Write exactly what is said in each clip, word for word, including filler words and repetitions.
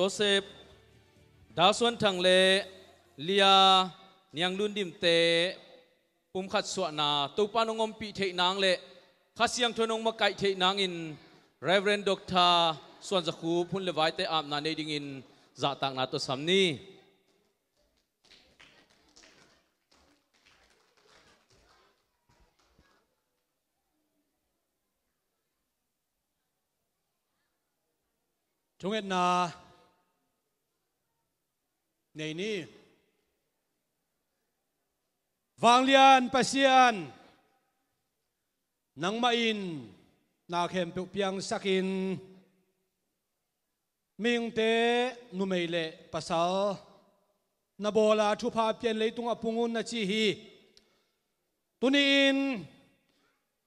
Joseph, Dal Suan Thang le Lia Niang Lun Dim te pumkhat suahna Topa nong ompih theih nang le Kha Siangtho nong makaih theih nangin Reverend Doctor Suan Za Khup hun le vaite apna nei dingin zahtakna tawh sam ni. Thungetna nei ni. Vanglian Pasian, nangmah in na khempeuh piangsakin mihingte numei le pasal na bawla thupha pian leitungah pung un na ci hi. Tuni-in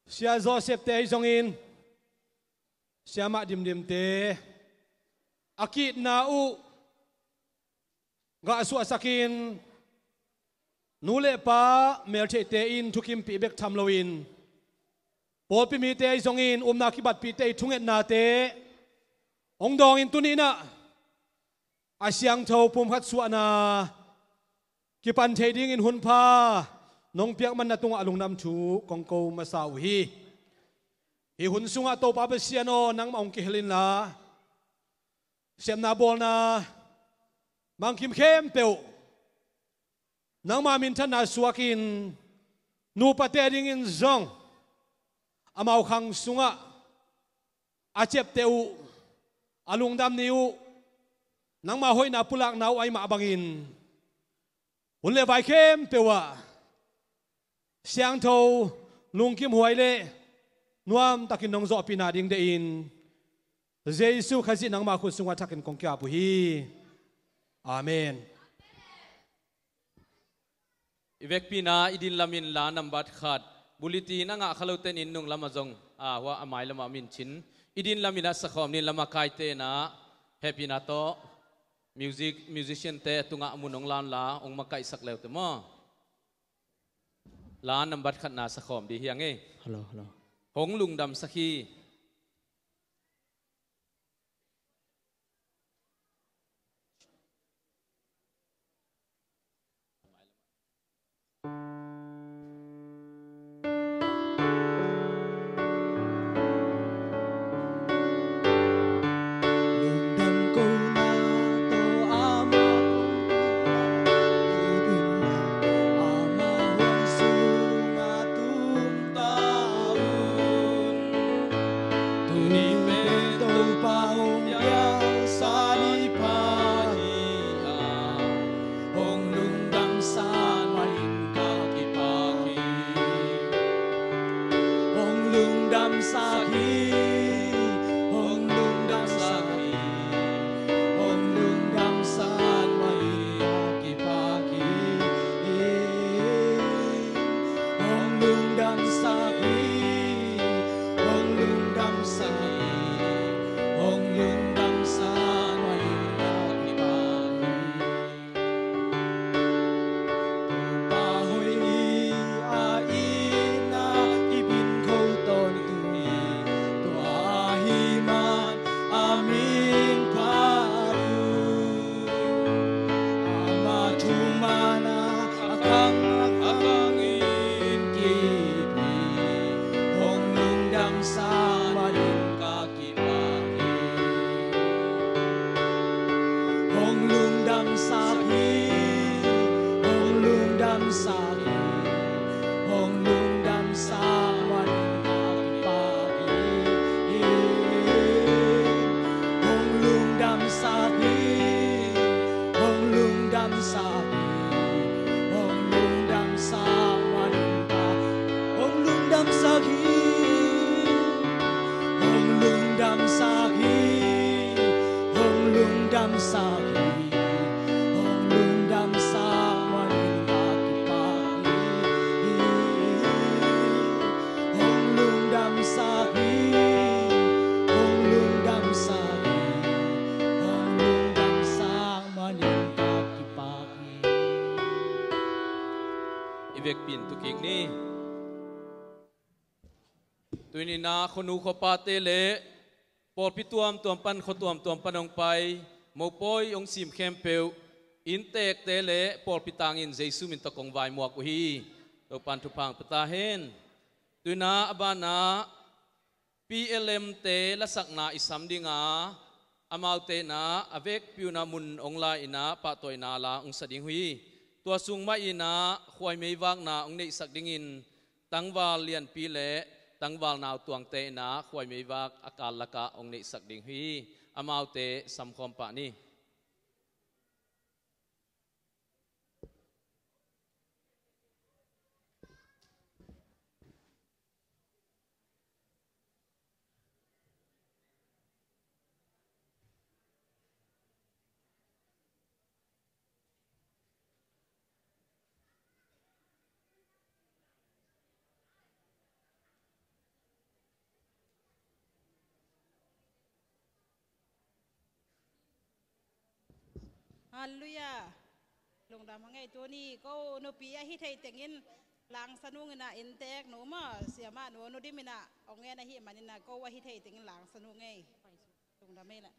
Sia Joseph te ahi zongin Siamah Dimdimte a ki-itna uh gahsuahsakin nu le pa meltheihte in thukimpih bek tham loin pawlpi mite ahi zongin upna kibatpihte i thungetnate hong dawngin tuni-in ah a siangtho pumkhat suahna kipan thei dingin hun pha nong piak man na tungah a lungdam thu kong ko masa uh hi. Hih hun sungah Topa Pasian aw, nangmah hong kihel inla sepna bawlna mangkim khempeuh nangma minthanna suakin nupate dingin zong amau khang sungah a ciapteh uh, a lungdam ni uh, nangma hoihna pulakna uh ahih mah bangin hun le vai khempeuh ah siangtho, lungkimhuai le nuamtakin nong zawhpihna ding deihin Jesu Khazih nangma khut sungah thakin kong ki-ap uh hi. Amen. I vekpi-in ah i din lamin la nambat khat, bulletin a ngah kha lote in nung lamah zong a hua a mai lamah min cin, i din lamin ah sakhawm ni. La makaite in ah hehpihna tawh music, musician-te a tungah mun hong la unla, hong makaihsak leute maw. La nambat khatna sakhawm ding hi hang e. Hello, hello. Hong lungdamsak hi. Hong lungdamsak hi, hong lungdamsak hi, hong lungdamsak hi, hong lungdamsak hi, hong lungdamsak hi. Hong lungdamsak hi, hong lungdamsak hi, hong lungdamsak hi. Topa hoih hi, a itna i bin kho tawntung hi. Tua ahih man a min phat uh, ama thumanna a khang a khangin kip hi. Hong lungdamsak manin ka kipak hi. Hong lungdamsak hi, hong lungdamsak hi, hong lungdamsak manin ka kipak hi. Hong lungdamsak hi, hong lungdamsak hi, hong lungdamsak manin ka, hong lungdamsak hi, hong lungdamsak hi, hong lungdamsak hi, hong lungdamsak manin ka kipak hi. Hong lungdamsak hi, hong lungdamsak hi, hong lungdamsak manin ka kipak hi. I vekpi-in tu kik ni. Tuni-in ah khuanu khuapate le pawlpi tuamtuam pan, khua tuamtuam pan hong pai Mopawi hong sim khempeuh innteekte le pawlpi tangin Jesu min tawh kong vaimuak uh hi. Topan thupha pia ta hen. Tuinah a banah P L M te lasakna i sam dinga, amaute inah a vekpi unah mun hong la inah pahtawina la hong sa ding uh hi. Tua sung mah inah khuai meivakna hong neihsak dingin tangval lianpi le tangval nautuangte inah khuai meivak a kal lakah hong neihsak ding uh hi. Amaute samkhawm pah ni. Halleluiah. Lungdam a ngei tuni ko nupi ahi thei tengin langsa nung inah innteek nu maw, siamah nu, nu dim inah hong ngen ahi maninah ko ahi thei tengin langsa nu ngei. Lungdam ei lah.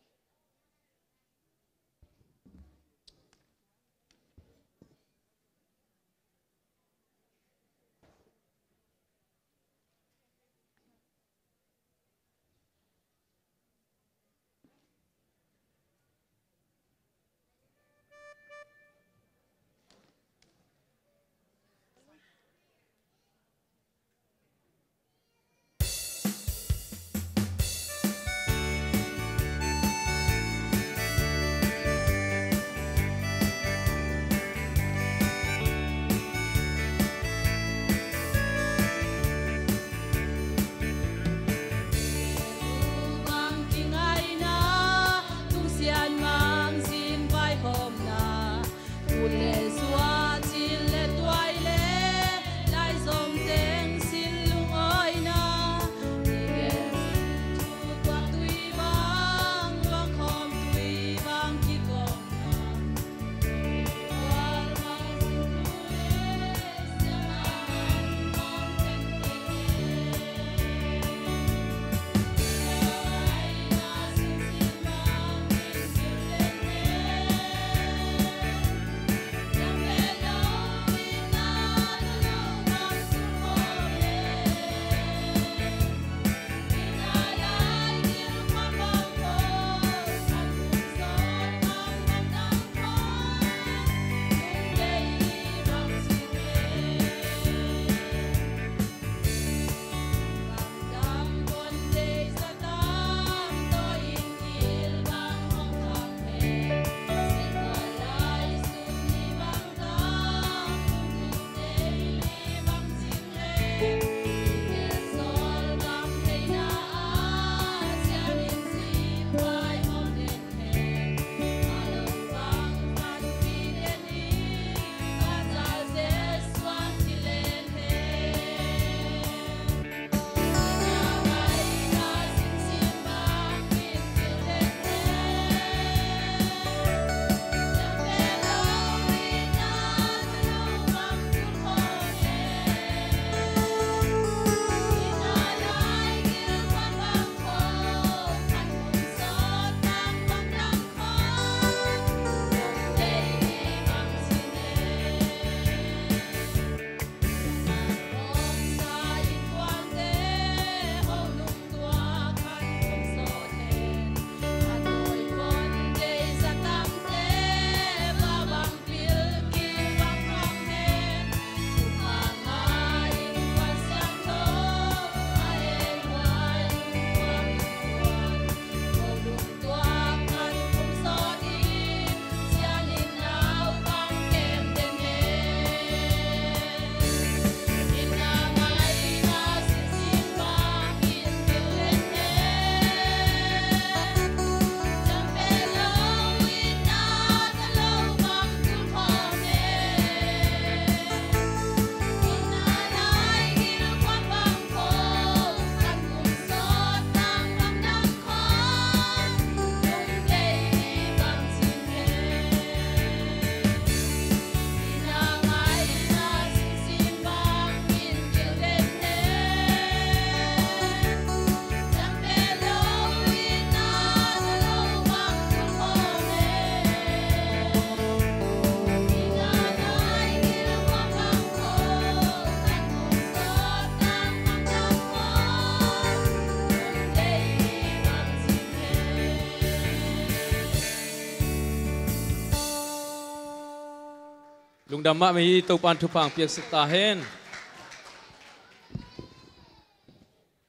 Lungdam mahmah hi. Topa'n thupha piaksak ta hen.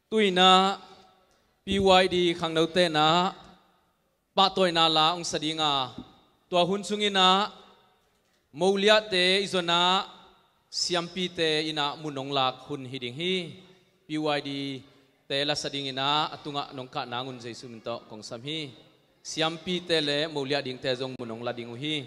Tu-in ah P Y D khangnote in ah pahtawina la hong sa ding a, tua hun sungin ah moliahte i zon ah siampite in ah mun hong lak hun hi ding hi. P Y D te la sa dingin ah a tungah nong kah nang un Jesu min tawh kong sam hi. Siampite le moliah dingte zong mun hong la ding uh hi.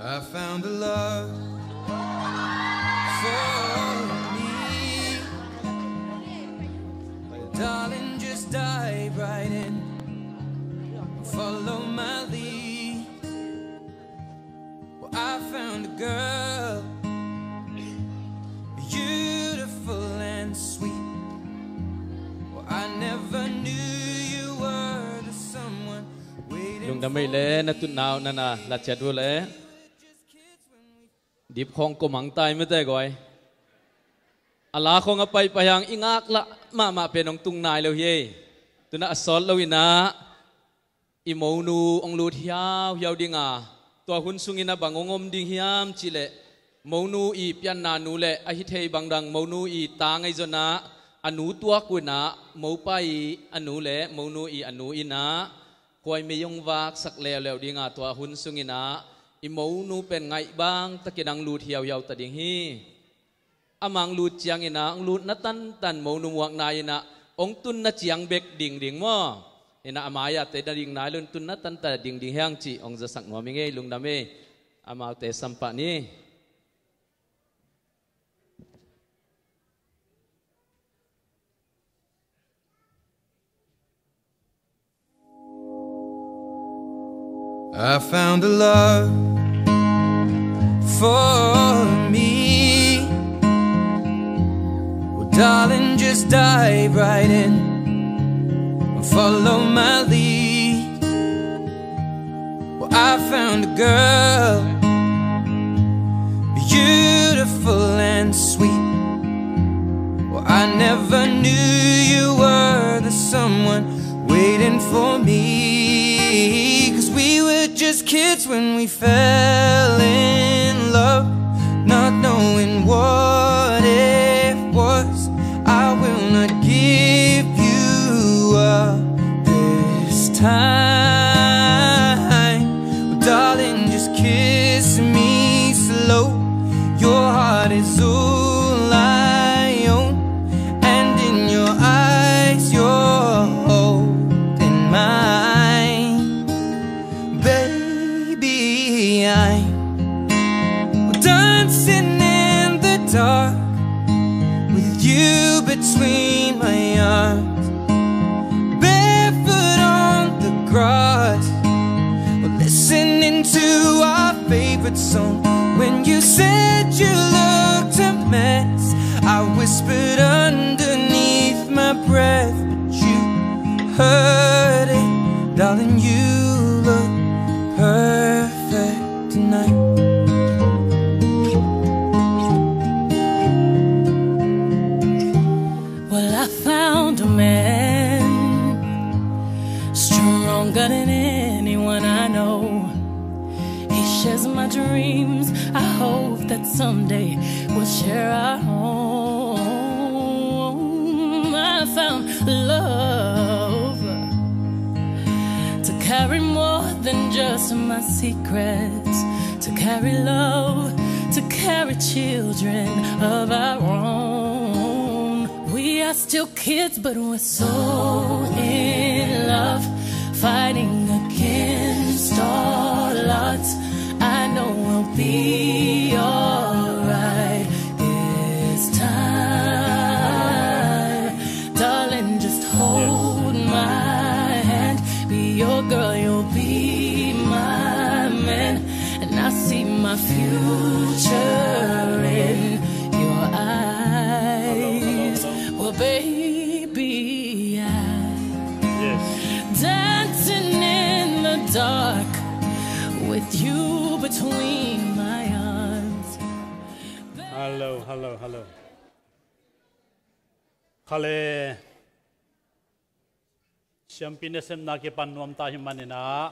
I found the love for me. Darling, just dive right in. Follow my lead. Well, I found a girl, beautiful and sweet. Well, I never knew you were the someone waiting. Lungdam ei le, na tutna uh na na la ciat uh le. Dip khawng ko mang tai mete guai. A la khawng a paipai hang i ngaklah mahmah pen hong tung nai lo hi ei. Tuna a sawt loinah i monu hong lut hiauhiau dinga, tua hun sunginah bang hong om ding hiam cihleh, monu i pianna nu le a hi thei bangdang monu i ta ngaihzonah a nu tuak unah mopa i a nu le monu i a nu inah khuaimei hong vaksak leuleu dinga, tua hun sunginah i monu pen ngaihbang takin ang lut hiauhiau ta ding hi. Amah ang lut cianginah ang lutna tantan monu muakna inah hong tunna ciang bek ding ding maw? Inah a mai-ah te na ding nai lo-in tunna tantan ding ding hiang cih hong zasak nuam hi ngei, lungdam ei. Amaute sampah ni. I found a love for me. Well, darling, just dive right in and follow my lead. Well, I found a girl, beautiful and sweet. Well, I never knew you were the someone waiting for me. 'Cause we were just kids when we fell in love, not knowing what it was. I will not give you up this time. Well, darling, just kiss me slow. Your heart is all I own, and in your eyes, you're holding mine. Baby, I'm dancing in the dark with you between my arms, barefoot on the grass. We're listening to our favorite song. When you said you looked a mess, I whispered underneath my breath, but you heard it, darling. You look perfect tonight. Well, I found a man stronger than anyone I know. He shares my dreams. I hope that someday we'll share our home. I found love to carry more than just my secrets, to carry love, to carry children of our own. We are still kids, but we're so in love, fighting against all odds. I know we'll be alright this time. Darling, just hold my hand. Be your girl, you'll be my man. And I see my future in your eyes. Well, baby, I dancing in the dark with you between my arms. Hello, hello, hello. Khale siampi nasepna kipan nuam ta hi maninah,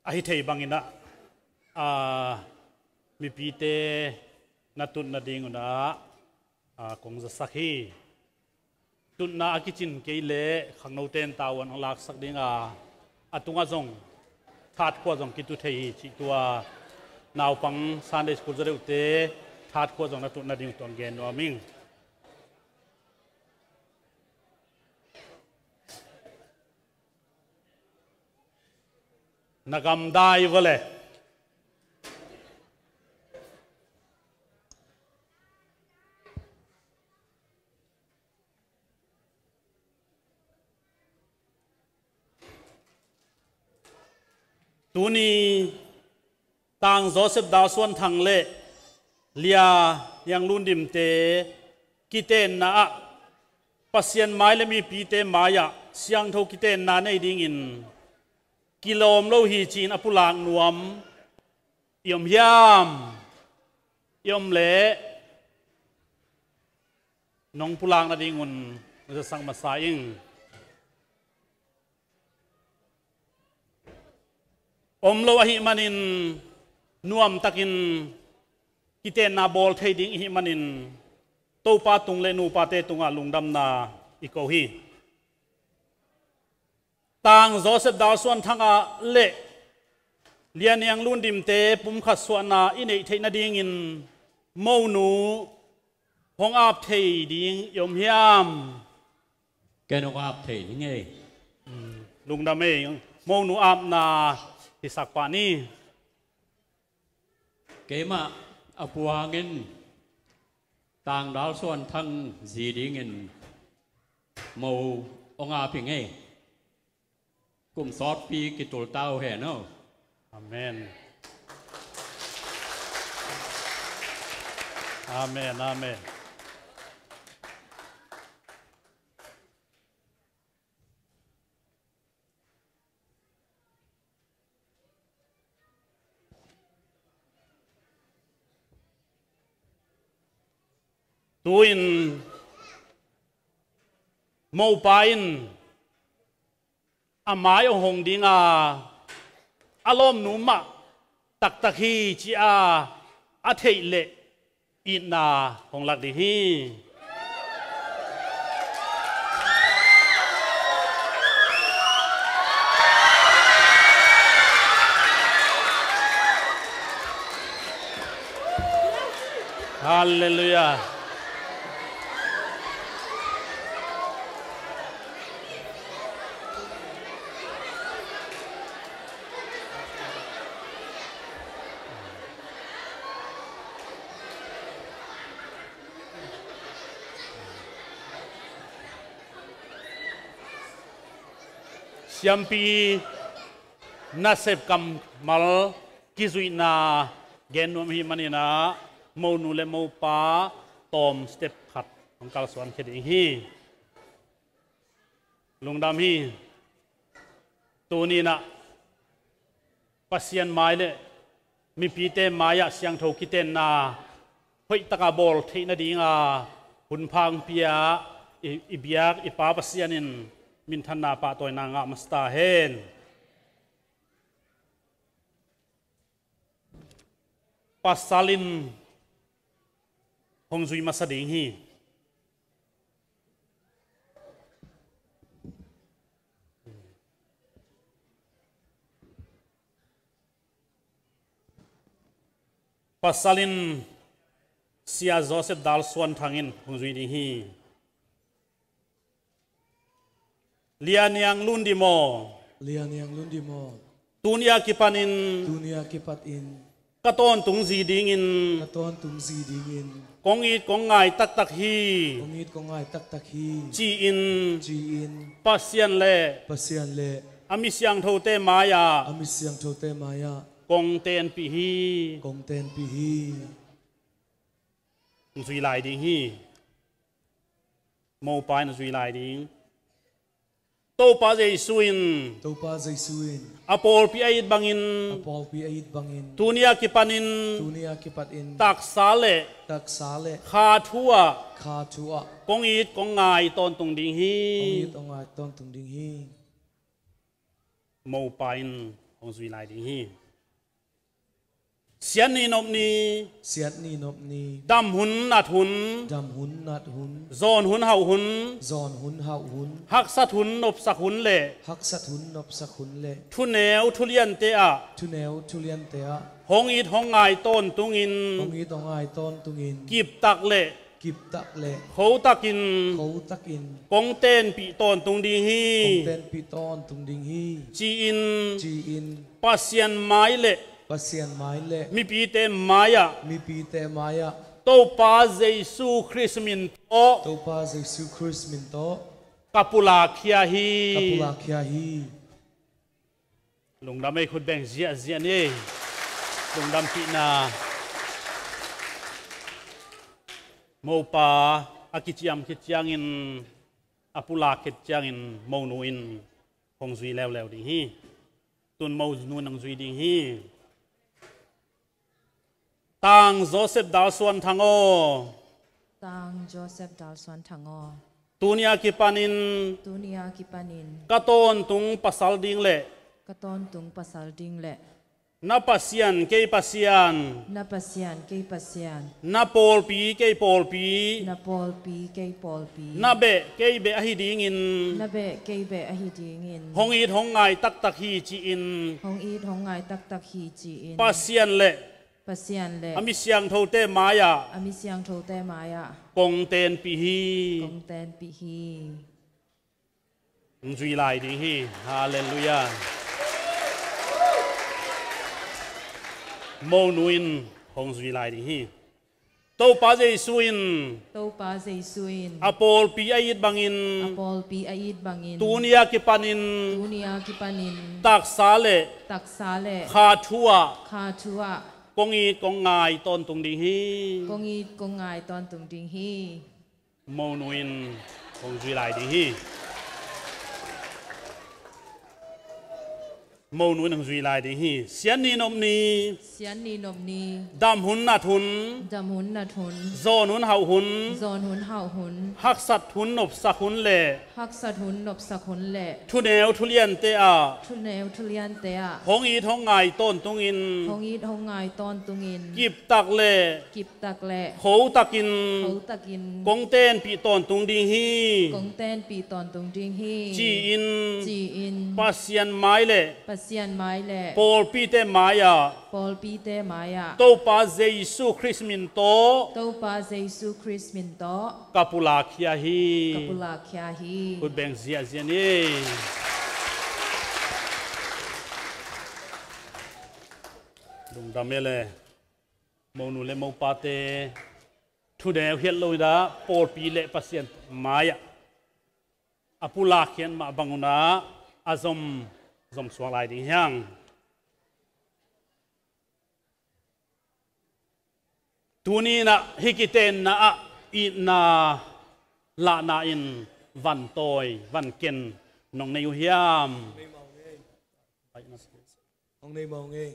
a hi thei banginah, a, mipite na tut nadingunah, a, kong zasak hi. Tutna a kicin kei leh khangnote in tavuan hong laksak dinga, a tungah zong Thatkhua zong kitu thei hi cih tua naupang Sunday school zaw deuhte Thatkhua zong na tut nading tuang gen nuam ing. Na gamdai vawle. Tuni Tang Joseph Dau Suan Thang le Lia Niang Lun Dimte kitenna ah Pasian mai le mipite mai-ah siangtho kitenna nei dingin kilawm lo hi ci-in a pulak nuam i om hiam? I om leh nong pulak nadingun Zasak masa ing. Om lo ahih manin nuamtakin kitenna bawl thei ding ihih manin Topa tung le nupate tungah lungdamna i ko hi. Tang Joseph Dal Suan Thanga le Lianiang Lundimte pumkhat suahna i neih theih nadingin monu hong ap thei ding i om hiam? Ken hong ap thei ding ei. Lungdam ei, monu apna hisak pah ni. Keimah a puangin Tang Dal Suan Thang zi dingin mo hong ap hi ngei. Kum sawtpi kitul ta uh hen aw. Amen. Amen, amen. Tu-in mopa in a mai hong hong dinga a lawmnu mah taktak hi ci-a a theih leh itna hong lak ding hi. Halleluiah. Siampi nasep kammal kizuihna gen nuam hi maninah monu le mopa tawm step khat hong kalsuan khia ding hi. Lungdam hi. Tuninah Pasian mai le mipite mai-ah siangtho kitenna hoihtaka bawl theih nadinga hun phangpia i, i biak i Pa Pasian in minthanna pahtawina ngah masa ta hen. Pasal in hong zui masa ding hi. Pasal in Sia Joseph Dal Suan Thang in hong zui ding hi. Lianiang Lundim aw. Lianiang Lundim aw. Tuni a kipanin. Tuni a kipatin. Ka tawntung zi dingin. Ka tawntung zi dingin. Kong it kong ngai taktak hi. Kong it kong ngai taktak hi. Ci-in. Ci-in. Pasian le. Pasian le. A mi siangthote mai-ah. A mi siangthote mai-ah. Kong tenpih hi. Kong tenpih hi. Hong zui lai ding hi. Mopa in a zui lai ding. Topa Jesu in. Topa Jesu in. A pawlpi a it bangin. A pawlpi a it bangin. Tuni a kipanin. Tuni a kipatin. Taksa le. Taksa le. Kha thu ah. Kha thu ah. Kong it kong ngai tawntung ding hi. Kong it kong ngai tawntung ding hi. Mopa in hong zui lai ding hi. Siat ni nop ni. Siat ni nop ni. Dam hun nat hun. Dam hun nat hun. Zawn hun hauh hun. Zawn hun hauh hun. Haksat hun nopsak hun le. Haksat hun nopsak hun le. Thuneu thuliante ah. Thuneu thuliante ah. Hong it hong ngai tawntungin. Hong it hong ngai tawntungin. Kiptak le. Kiptak le. Khotakin. Khotakin. Kong tenpih tawntung ding hi. Kong tenpih tawntung ding hi. Ci-in. Ci-in. Pasian mai le. Pasian mai le. Mipite mai-ah. Mipite mai-ah. Topa Jesu Khrist min tawh. Topa Jesu Khrist min tawh. Ka pulak khia hi. Ka pulak khia hi. Lungdam ei, khut beng ziahziah ni ei. Lungdampihna. Mopa a kiciam khit ciangin, a pulak khit ciangin monu in hong zui leuleu ding hi. Tun monu in hong zui ding hi. Tang Joseph Dal Suan Thang aw. Tang Joseph Dal Suan Thang aw. Tuni a kipanin, tuni a kipanin, ka tawntung pasal ding le, ka tawntung pasal ding le, na Pasian kei Pasian, na Pasian kei Pasian, na pawlpi kei pawlpi, na pawlpi kei pawlpi, na beh kei beh ahi dingin, na beh kei beh ahi dingin, hong it hong ngai taktak hi ci-in, hong it hong ngai taktak hi ci-in, Pasian le, Pasian le, a mi siangthote mai-ah, a mi siangthote mai-ah, kong tenpih hi, kong tenpih hi. Hong zui lai ding hi. Halleluiah. Monu in hong zui lai ding hi. Topa Jesu in, Topa Jesu in, a pawlpi a it bangin, a pawlpi a it bangin, tuni a kipanin, tuni a kipanin, taksa le, taksa le, kha thu ah, kha thu ah, kong it kong ngai tawntung ding hi. Kong it kong ngai tawntung ding hi. Monu in hong zui lai ding hi. Monu in hong zui lai ding hi. Sian ni nop ni, sian ni nop ni, dam hun nat hun, dam hun nat hun, zawn hun hauh hun, zawn hun hauh hun, haksat hun nopsak hun le, haksat hun nopsak hun le, thuneu thuliante ah, thuneu thuliante ah, hong it hong ngai tawntungin, hong it hong ngai tawntungin, kiptak le, kiptak le, khotakin, khotakin, kong tenpih tawntung ding hi, kong tenpih tawntung ding hi, ci-in, ci-in, Pasian mai le, Pasian mai le, pawlpite mai-ah, pawlpite mai-ah, Topa Jesu Khrist min tawh, Topa Jesu Khrist min tawh, ka pulak khia hi. Ka pulak khia hi. Khut beng ziahziah ni. Lungdam e le. Monu le mopate thuneu hiat lo in ah pawlpi le Pasian mai-ah a pulak khiat mah bangun ah a zom, zom suak lai ding hi hang. Tuni in ah hih kitenna ah itna lahna in vantawi, vanken nong nei uh hiam? Hong nei mawng e.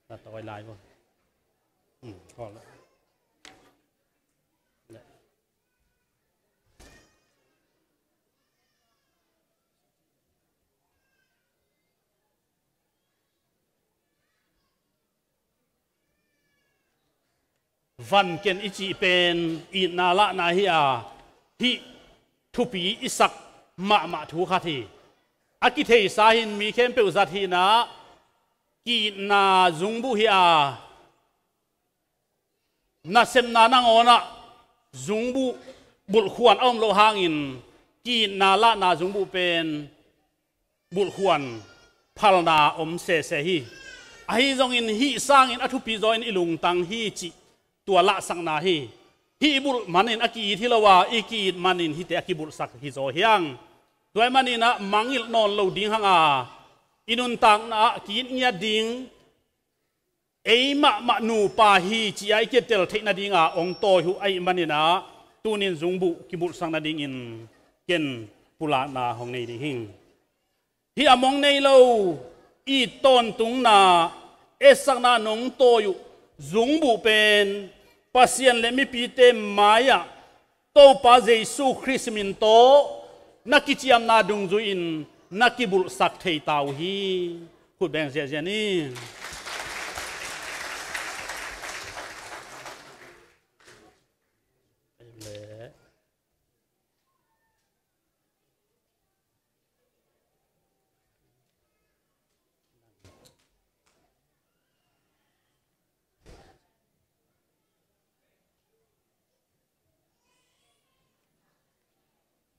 Na tawi lai bo. Hmm, kawl. Vanken i cih pen itna lahna hi a, hih thupi i sak mahmah thu khat hi. A kitheisa hi-in mi khempeuh zat hi-in ah, ki-itna zungbuh hi a, nasepna nangawn ah zungbuh bulhkhuan a om loh hangin, ki-itna lahna zungbuh pen bulhkhuan phalna om sese hi. Ahi zongin hih sangin a thupi zaw in i lungtang hi cih tua lahsakna hi. Hih i bulh manin a ki-it hi lo a, i ki-it manin hihte a kibulhsak hi zaw hi hang. Tua ahih manin ah mangngilh nawn lo ding hang a, i nuntakna ah ki-it ngiat ding, ei mahmah nupa hi ci-a i kitel theih nadinga hong tawi uh ahih manin ah, tuni-in zungbuh kibulhsak nadingin ken pulakna hong nei ding hi. Hih a mong nei lo, i tawntungna, etsakna nong tawi uh zungbuh pen Pasian le mipite mai-ah Topa Jesu Khrist min tawh na kiciamna dungzui-in na kibulhsak thei ta uh hi. Khut beng ziahziah ni.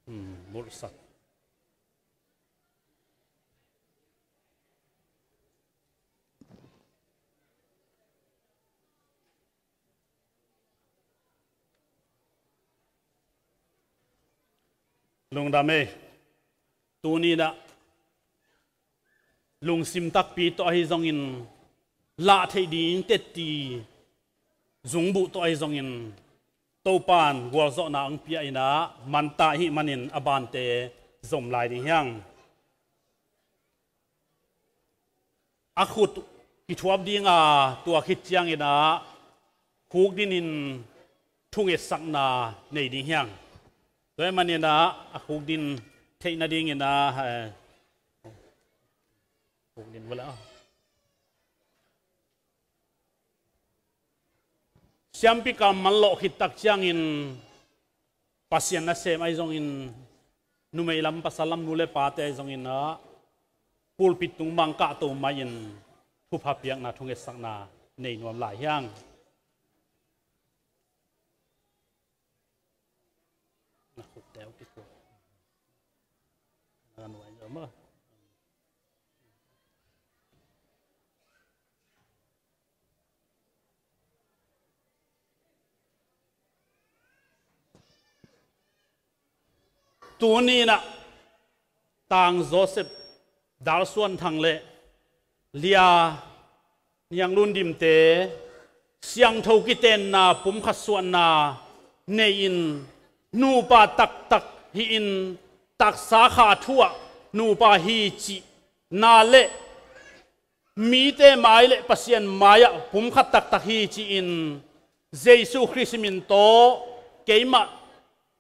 Hmm, bulhsak. Lungdam e. Tuni-in ah lungsim takpi tawh ahi zongin, lah theih ding tetti zungbuh tawh ahi zongin, Topa'n gualzawhna hong pia in ah, manta ahih manin a bante zom lai ding hi hang. A khut kithuap ding a, tua khit ciangin ah khukdinin thungetsakna nei ding hi hang. Tua ahih manin ah a khukdin theih nadingin ah, eh, khukdin vua le aw. Siampi kammal lawh khit tak ciangin Pasian nasem ahi zongin, numei lam pasal lam nu le pate ahi zongin ah pulpit tung bang kahto mah in thupha piakna, thungetsakna nei nuam lai hiang. Na khutte uh kikua. Na nuai zo maw. Tuni in ah Tang Joseph, Dal Suan Thang le Lia Niang Lun Dimte siangtho kitenna pumkhat suahna nei-in, nupa taktak hi-in, taksa kha thu-ah nupa hi cihna le mite mai le Pasian mai-ah pumkhat taktak hi ci-in, Jesu Khrist min tawh keimah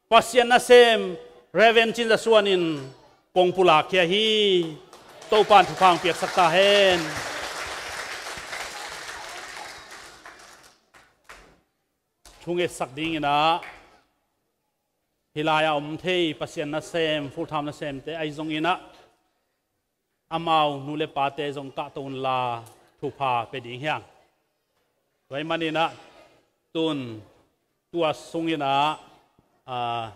Pasian nasem Reverend Cin Za Suan in kong pulakkhia hi. Topa'n thupha hong piaksak ta hen. Thungetsak dingin ah hih lai-ah om thei Pasian nasem, full time nasemte ahi zongin ah amau nu le pate zong kahto unla thupha pia ding hiang. Tua ahih manin ah tun tua sungin ah, ah,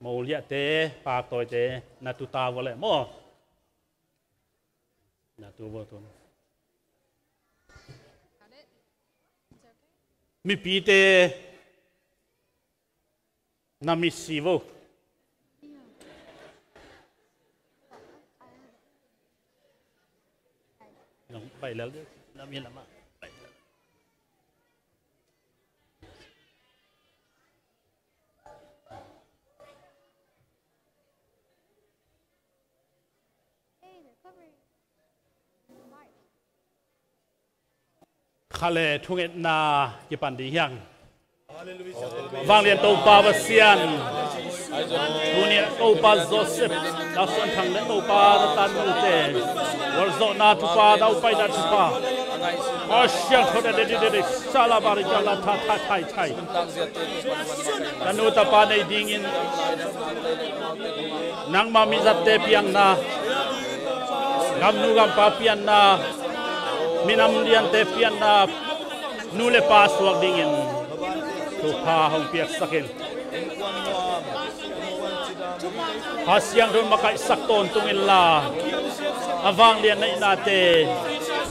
Mo Liate, Pak Tawite na tu ta vua leh maw. Na tu vua tun. Mipite na mit si vo. Nong pai lel dih, lam hi lamah. Kha le thungetna kipan ding hiang. Vanglian Topa Pasian, tuni-ah Topa Joseph, Dal Suan Thang le Topa na tan note, gualzawhna thupha, daupaina thupha, a siangtho de de de de de, sala bari kala tha tha thai thai. Tanu tapa nei dingin nangma mizatte pianna, gamnu gampa pianna, minam liante pianna, nu le pa suak dingin thupha hong piaksak in. Kha Siangtho in makaihsak tawntung inla, a vanglian na ihnate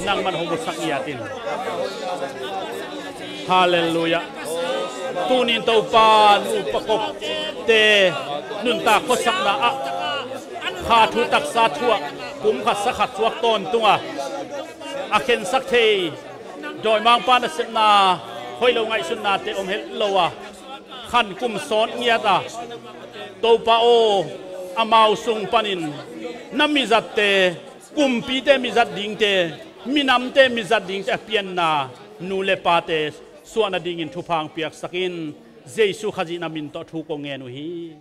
nangman hong musak ngiat in. Halleluiah. Tunin Topa, nupa kopte nuntak khuasakna ah kha thu taksa thu-ah pumkhat sakhat suak tawntung a, a khensak thei dawimangpa nasepna, hoih lo ngaihsutnate om het lo a, khan kum sawt ngiat a, Topa aw, amau sung panin na mizatte, kumpite mizat dingte, minamte mizat dingte a pianna nu le pate suah nadingin thupha hong piaksak in. Jesu Khazih na min tawh thu kong ngen uh hi.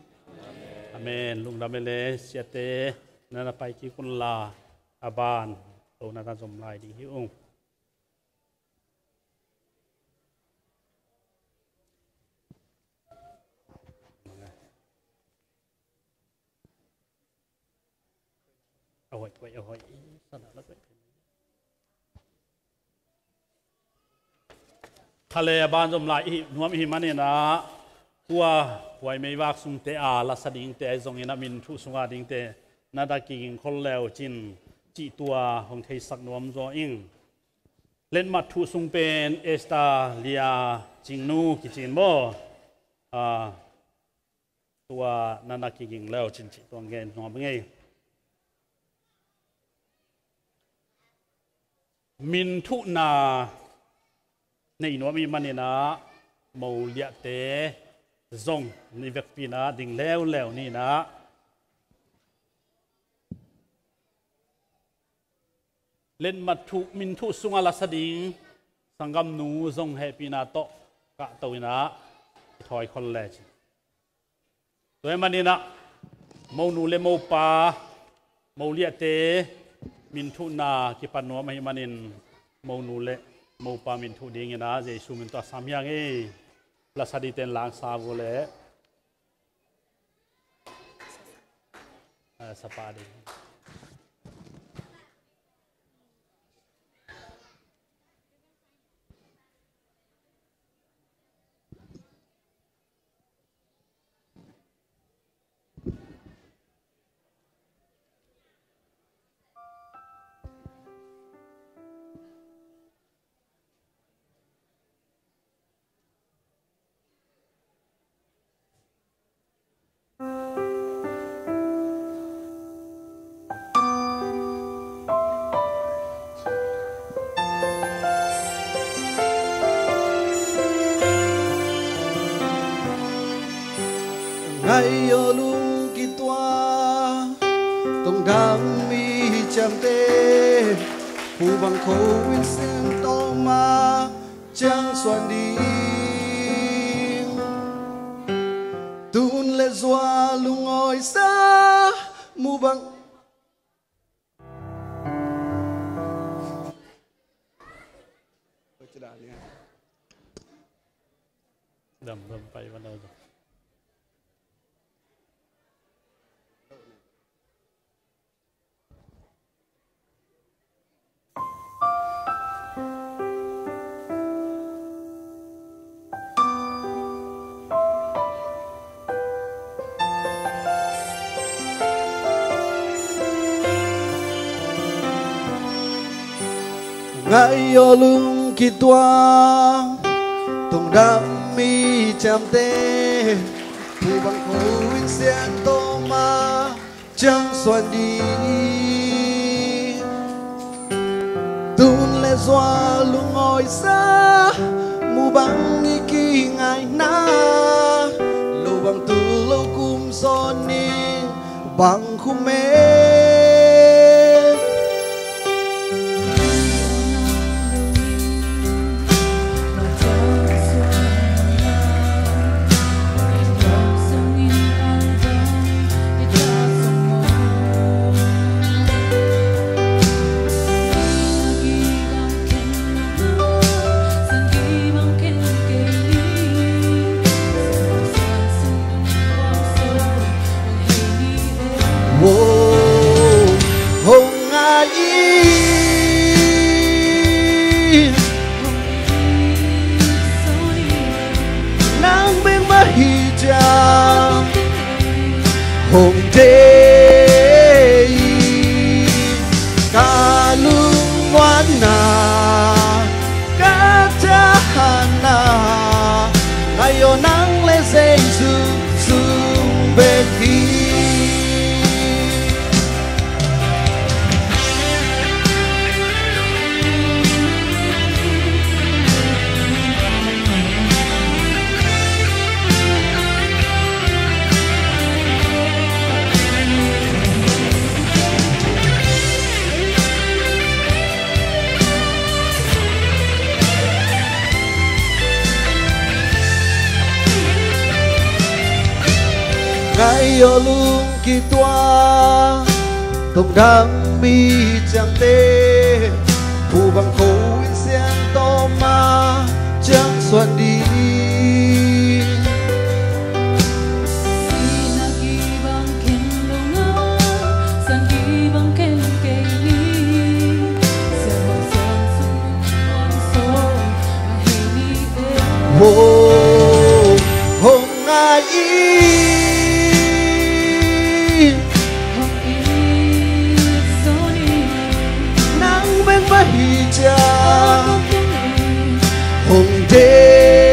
Amen. Lungdam e le siate, na na pai kik unla, a ban to na na zom lai ding hi ung. A hoih, hoih, a hoih. Kha le a ban zom lai i hih nuam i hih manin ah, tua huai meivak sungte a lasa dingte ahi zongin a min thuh sunga dingte na dak kiging khol leu cin cih tua hong theisak nuam zaw ing. Letmat thuh sung pen Esther Lia Cingnu kici in maw? Ah, tua na na kiging leu cin cih tua ngen nuam ngei. Min thuhna nei nuam i hih manin ah, Mo Liate zong ni vekpi in ah ding leuleu ni in ah, letmat thuh, min thuh sungah lasa ding sanggamnu zong hehpihna tawh kahto in ah i thawi khol le cin. Tua ahih manin ah, monu le mopa, moliahte minthuhna kipan nuam ahih manin, monu le mopa minthuh dingin ah Jesu min tawh sam hi ing ei. Lasadi ten langsa vua le. Ah, sapa ding. Ngaih aw lungkim tua, tongdam mi ciamteh, pu bang kho in siang tawh ma ciang suan ding. Tun le zua lungawisa, mu bang. Dam, dam, pai, mana tu? Ngaih aw lungkim tua, tongdam mi ciamteh, pu bang kho in siang tawh ma ciang suan ding. Tun le zua lungawisa, mu bang i kingaihna, lo bang tul lo kum sawn ning bang khum e. Wow, hong ngai in, nang bek mah hi ciang hong deih in, ka lungmuanna, ka thahatna, ngaih aw nang le Jesu sung bek hi. Ngaih aw lungkim tua, tongdam mi ciamteh, pu bang kho in siang tawh ma ciang suan ding. Wow, hong ngai in, nang bek mah hi ciang hong deih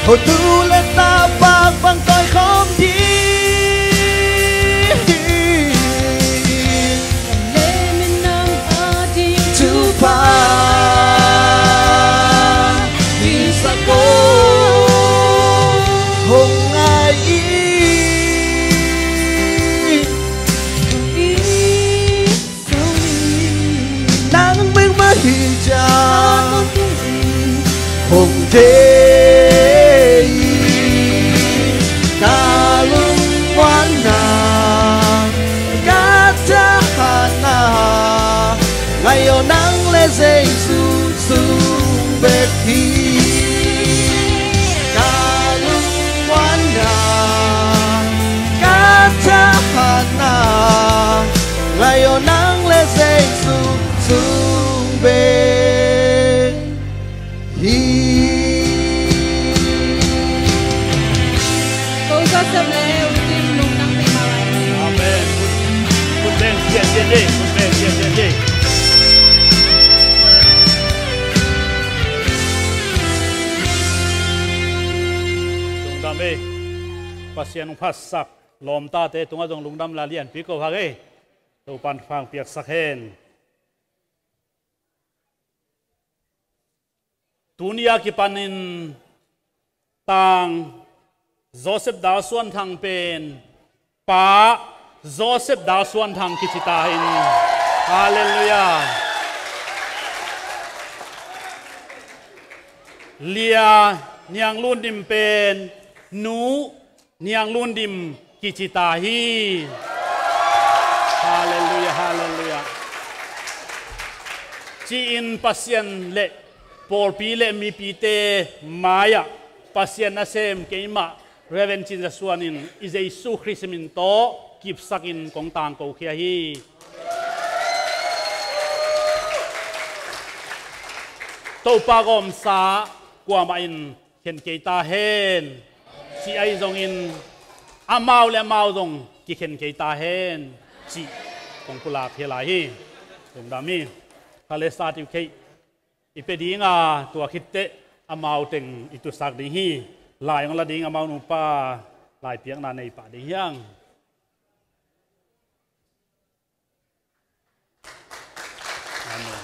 Hotu le tapa bang tawi khawm ding. Thupha i sak aw, hong ngai in. Nang bek mah hi ciang hong thei in. Ka lungmuanna, ka thahatna, ngai aw, nang le Jesu sung bek hi. Ka lungmuanna, ka thahatna, ngai aw, nang le Jesu sung bek hi. Ko Joseph le U Tim lungdam peuhmah lai. Amen. Kun beng siasia ding, kun beng siasia ding. Lungdam ei. Pasian hong phatsak lawmtate tungah zong lungdam la lianpi ko hang ei. Topan fang piaksak hen. Tuni a kipanin Tang Joseph Dal Suan Thang pen Pa Joseph Dal Suan Thang kici ta in. Halleluiah. Lia Niang Lun Dim pen Nu Niang Lun Dim kici ta hi. Halleluiah, halleluiah. Ci-in Pasian le pawlpi le mipite mai-ah Pasian nasem keimah Reverend Cin Za Suan in i Jesu Khrist min tawh kipsakin kong tangko khia hi. Topa gawmsa kuamah in khen kei ta hen. Ci ahi zongin amau le amau zong kikhen kei ta hen. Ci kong pulak hi lai hi. Lungdam hi. Kha le certificate i pia ding a, tua khit teh amau teng i tusak ding hi. Lai hong la ding amau nupa lai piakna nei pah ding hi hang. Amen.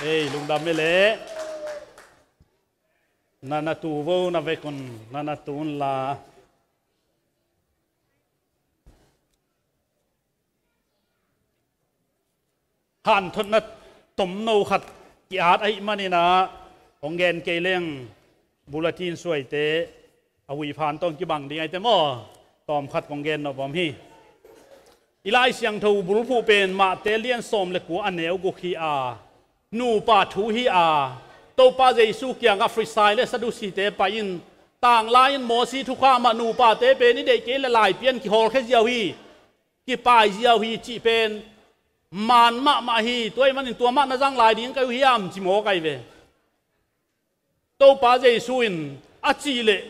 Ei, lungdam ei leh. Na na tu vo na vekun, na na tu un la. Hanthotna tomno khat ki-at ahih manin ah hong gen kei leng bulletin suaite a huiphan tawh kibang ding ahite maw? Tawmkhat kong gen nop om hi. I Lai Siangtho bulphuh pen Mahte lian sawm le kua a neu guk hi a, nupa thu hi a, Topa Jesu kiangah Farisai le Sadusite pai-in, tanglai-in Mosi thukham ah nupate pen i deih kei leh laipian kihawlkhia ziau hi, kipai ziau hi cih pen man mahmah hi. Tua ahih manin tua mah na zang lai ding ka hi uh hiam ci mawk ahi ve. Topa Jesu in a cih leh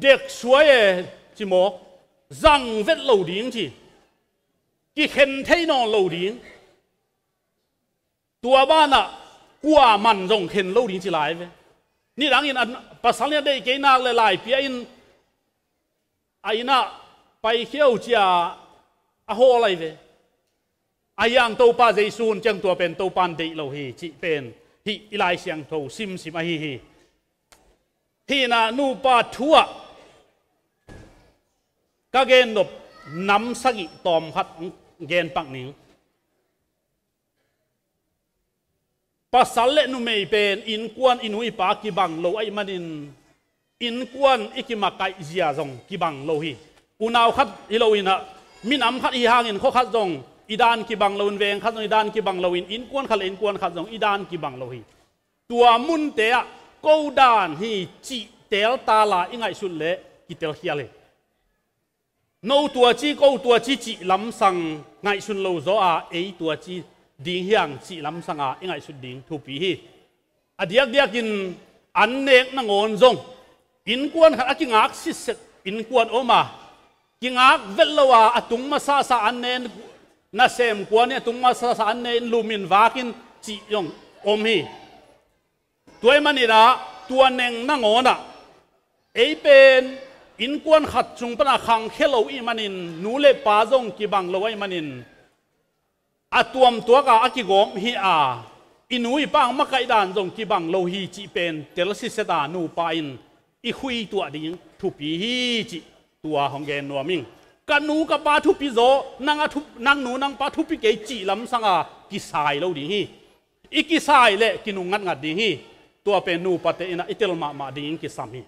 deksuai e ci mawk, zang vet lo ding ci, kikhen thei nawn lo ding. Tua banah kuaman zong khen lo ding ci lai ve. Nidangin a pasal in a deih kei nak leh laipia in a inn ah paikhia uh ci-a a hawl ahi ve. Ahi hang Topa Jesu hun ciang tua pen Topa in deih lo hi cih pen hih i Lai Siangtho simsim ahi hi. Hih in ah nupa thu ah ka gen nop nam sagih tawmkhat gen pak ning. Pasal le numei pen innkuan i nu i pa kibang lo ahih manin innkuan i kimakaih zia zong kibang lo hi. Unau khat hi lo in ah minam khat hi hangin khua khat zong i dan kibang lo in, veng khat zong i dan kibang lo in, innkuan khat le innkuan khat zong i dan kibang lo hi. Tua munte ah ko dan hi cih teltal a i ngaihsut leh kitelkhial hi. No tua ci, ko tua ci cih lamsang ngaihsun lo zaw a, ei tua ci ding hi hang cih lamsang a i ngaihsut ding thupi hi. A diakdiakin an nek nangawn zong innkuan khat a kingak sitset innkuan om a, kingak vet lo a, a tung masasa an ne in, nasem kua nih a tung masasa an ne in, lum in vak in cih zong om hi. Tua ahih manin ah Tua neng nangawnah ei pen innkuan khat sung panah khangkhia lo ih manin, nu le pa zong kibang lo ahih manin, a tuamtuaka a kigawm hi a, i nu i pa makaih dan zong kibang lo hi cih pen telsiset a, nupa in i khui tuah ding thupi hi cih tua hong gen nuam ing. Ka nu ka pa thupi zaw, nang a thup-, nang nu nang pa thupi kei cih lamsanga kisai lo ding hi. I kisai leh kinung ngatngat ding hi. Tua pen nupate innah i tel mahmah dingin kisam hi.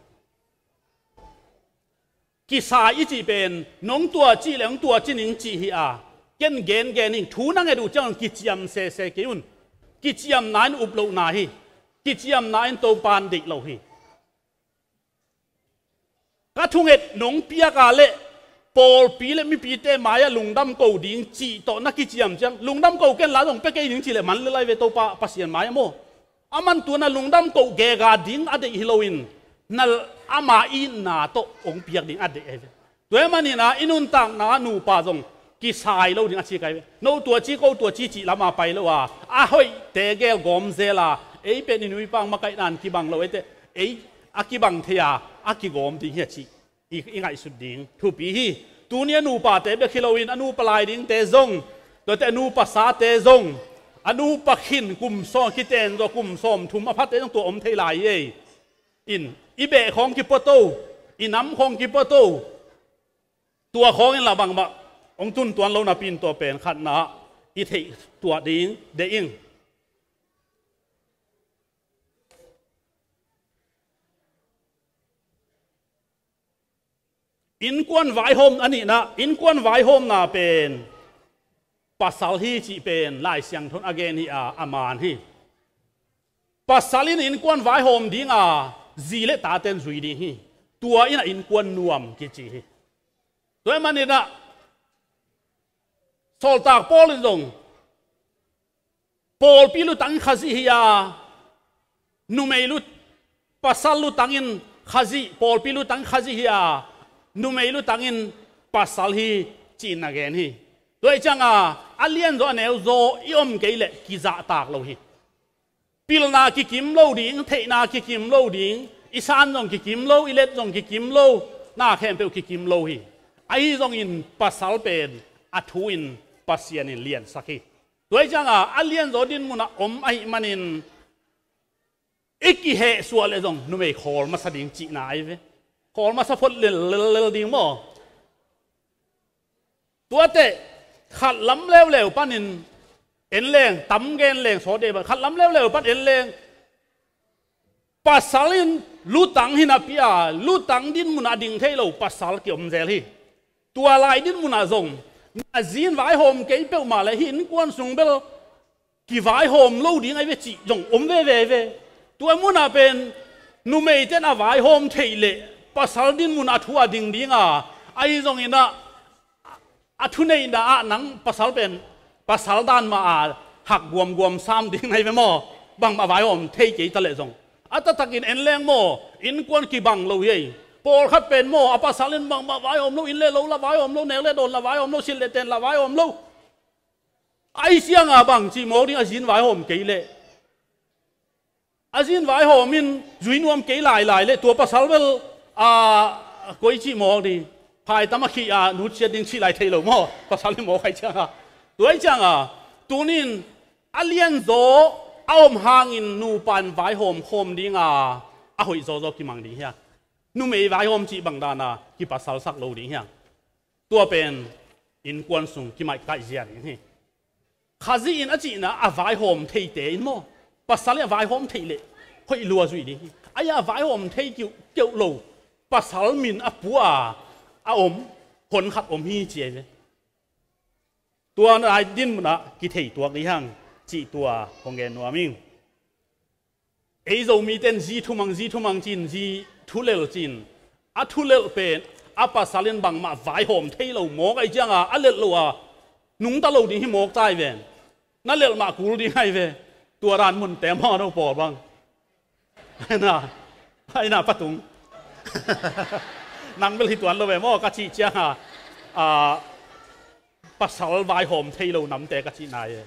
Kisai i cih pen nong tua cih le hong tua ci ning cih hi a, ken gengen ing, thu na nget uh ciangun kiciam sese kei un. Kiciamna in up lohna hi. Kiciamna in Topa in deih lo hi. Ka thunget nong piak a leh pawlpi le mipite mai-ah lungdam ko ding cih tawh na kiciam ciang, lungdam ko ken la zong pia kei ning cih leh man le lai ve Topa Pasian mai-ah maw. A man tuna lungdam ko gega ding a deih hi loin, na ama itna tawh hong piak ding a deih ahi ve. Tua ahih manin ah i nuntakna nupa zong kisai lo ding a ci kai ve. No tua ci ko tua ci cih lama pai lo a, a hoihte gel gawm zel a, ei pen i nu i pa makaih dan kibang lo, eite ei a kibang thei a, a kigawm ding hi a cih i, i ngaihsut ding thupi hi. Tuni a nupate bek hi loin a nupa lai dingte zong, tuate a nupa sate zong, a nupa khin kum sawm, kiten zaw kum sawm thum a phate zong tua om thei lai hi ei. In, i beh khawng kipuato, i nam khawng kipuato, tua khawng in lah bangmah hong tun tuan lo napi in tua pen khatna ah i theih tuah ding deih ing. Innkuan vaihawm a nihna, innkuan vaihawmna pen pasal hi cih pen Lai Siangtho in a gen hi a, a man hi. Pasal in innkuan vaihawm dinga zi le taten zui ding hi. Tua in a innkuan nuam kici hi. Tua ahih manin ah Sawltak Paul in zong pawlpi lutang Khazih hi a, numei lut, pasal lutangin Khazih, pawlpi lutang Khazih hi a, numei lutangin pasal hi ci-in a gen hi. Tua hi cianga a lianzaw a neuzaw i om kei leh kizahtak lo hi. Pilna kikim lo ding, theihna kikim lo ding, i san zong kikim lo, i let zong kikim lo, na khempeuh kikim lo hi. Ahi zongin pasal pen a thu in Pasian in liansak hi. Tua hi cianga a lianzaw dinmunah om ahih manin i kihehsuah leh zong numei khawl masa ding cihna ahi ve. Khawl masa phot lellel ding maw? Tuate khat lam leuleu panin en leng, tam gen leng sawt dei ban, khat lam leuleu pan en leng, pasal in lutang hi napi a, lutang dinmunah a ding thei lo pasal kiom zel hi. Tua lai dinmunah zong na zi in vaihawm kei peuhmah leh hih innkuan sung bel kivaihawm lo ding ahi ve cih zong om veve ahi ve. Tua munah pen numeite'n a vaihawm theih leh pasal dinmunah a thu a ding dinga, ahi zongin ah a thuneihna ah nang pasal pen pasal dan mah a hak guamguam sam ding ahi ve maw? Bangmah vaihawm thei kei ta leh zong a taktakin en leng maw, innkuan kibang lo hi ei. Pawlkhat pen maw, a pasal in bangmah vaihawm lo, inn le lo lah vaihawm lo, nek le dawn lah vaihawm lo, silh le ten lah vaihawm lo. Ahi cianga bang cih mawk ding, a zi in vaihawm kei leh, a zi in vaihawm in zui nuam kei lailai leh tua pasal bel, a, koi cih mawk ding, phaitam a khih a nutsiat ding cih lai thei lo maw? Pasal in mawk ahi cianga. Tua ahi cianga tunin a lianzaw a om hangin nupa in vaihawm khawm dinga a hoih zawzaw kimang ding hi a, numei vaihawm cih bang dana kipasalsak lo ding hi a. Tua pen innkuan sung kimaihkaih zia ding hi. Khazih in a cihna a vaihawm theite in maw, pasal in a vaihawm theih leh hoih lua zuih ding hi. Ahi a vaihawm thei kiuhkeuh lo pasal min a pua a om hon khat om hi ci ahi ve. Tua nai dinmunah kithei tuak dih hang cih tua hong gen nuam ing. Ei Zomite'n zi thumang, zi thumang ci-in, zi thulel ci-in, a thulel pen a pasal in bangmah vaihawm thei lo mawk ahi cianga a lelh lo a nungta lo ding hi mawk ta hi ven. Na lelh mah kul ding ahi ve. Tua dan munte maw no pawl bang? Aina, aina patung. Nang bel hi tuan lo ve maw ka cih cianga, a, pasal vaihawm thei lo namte ka cih nai e.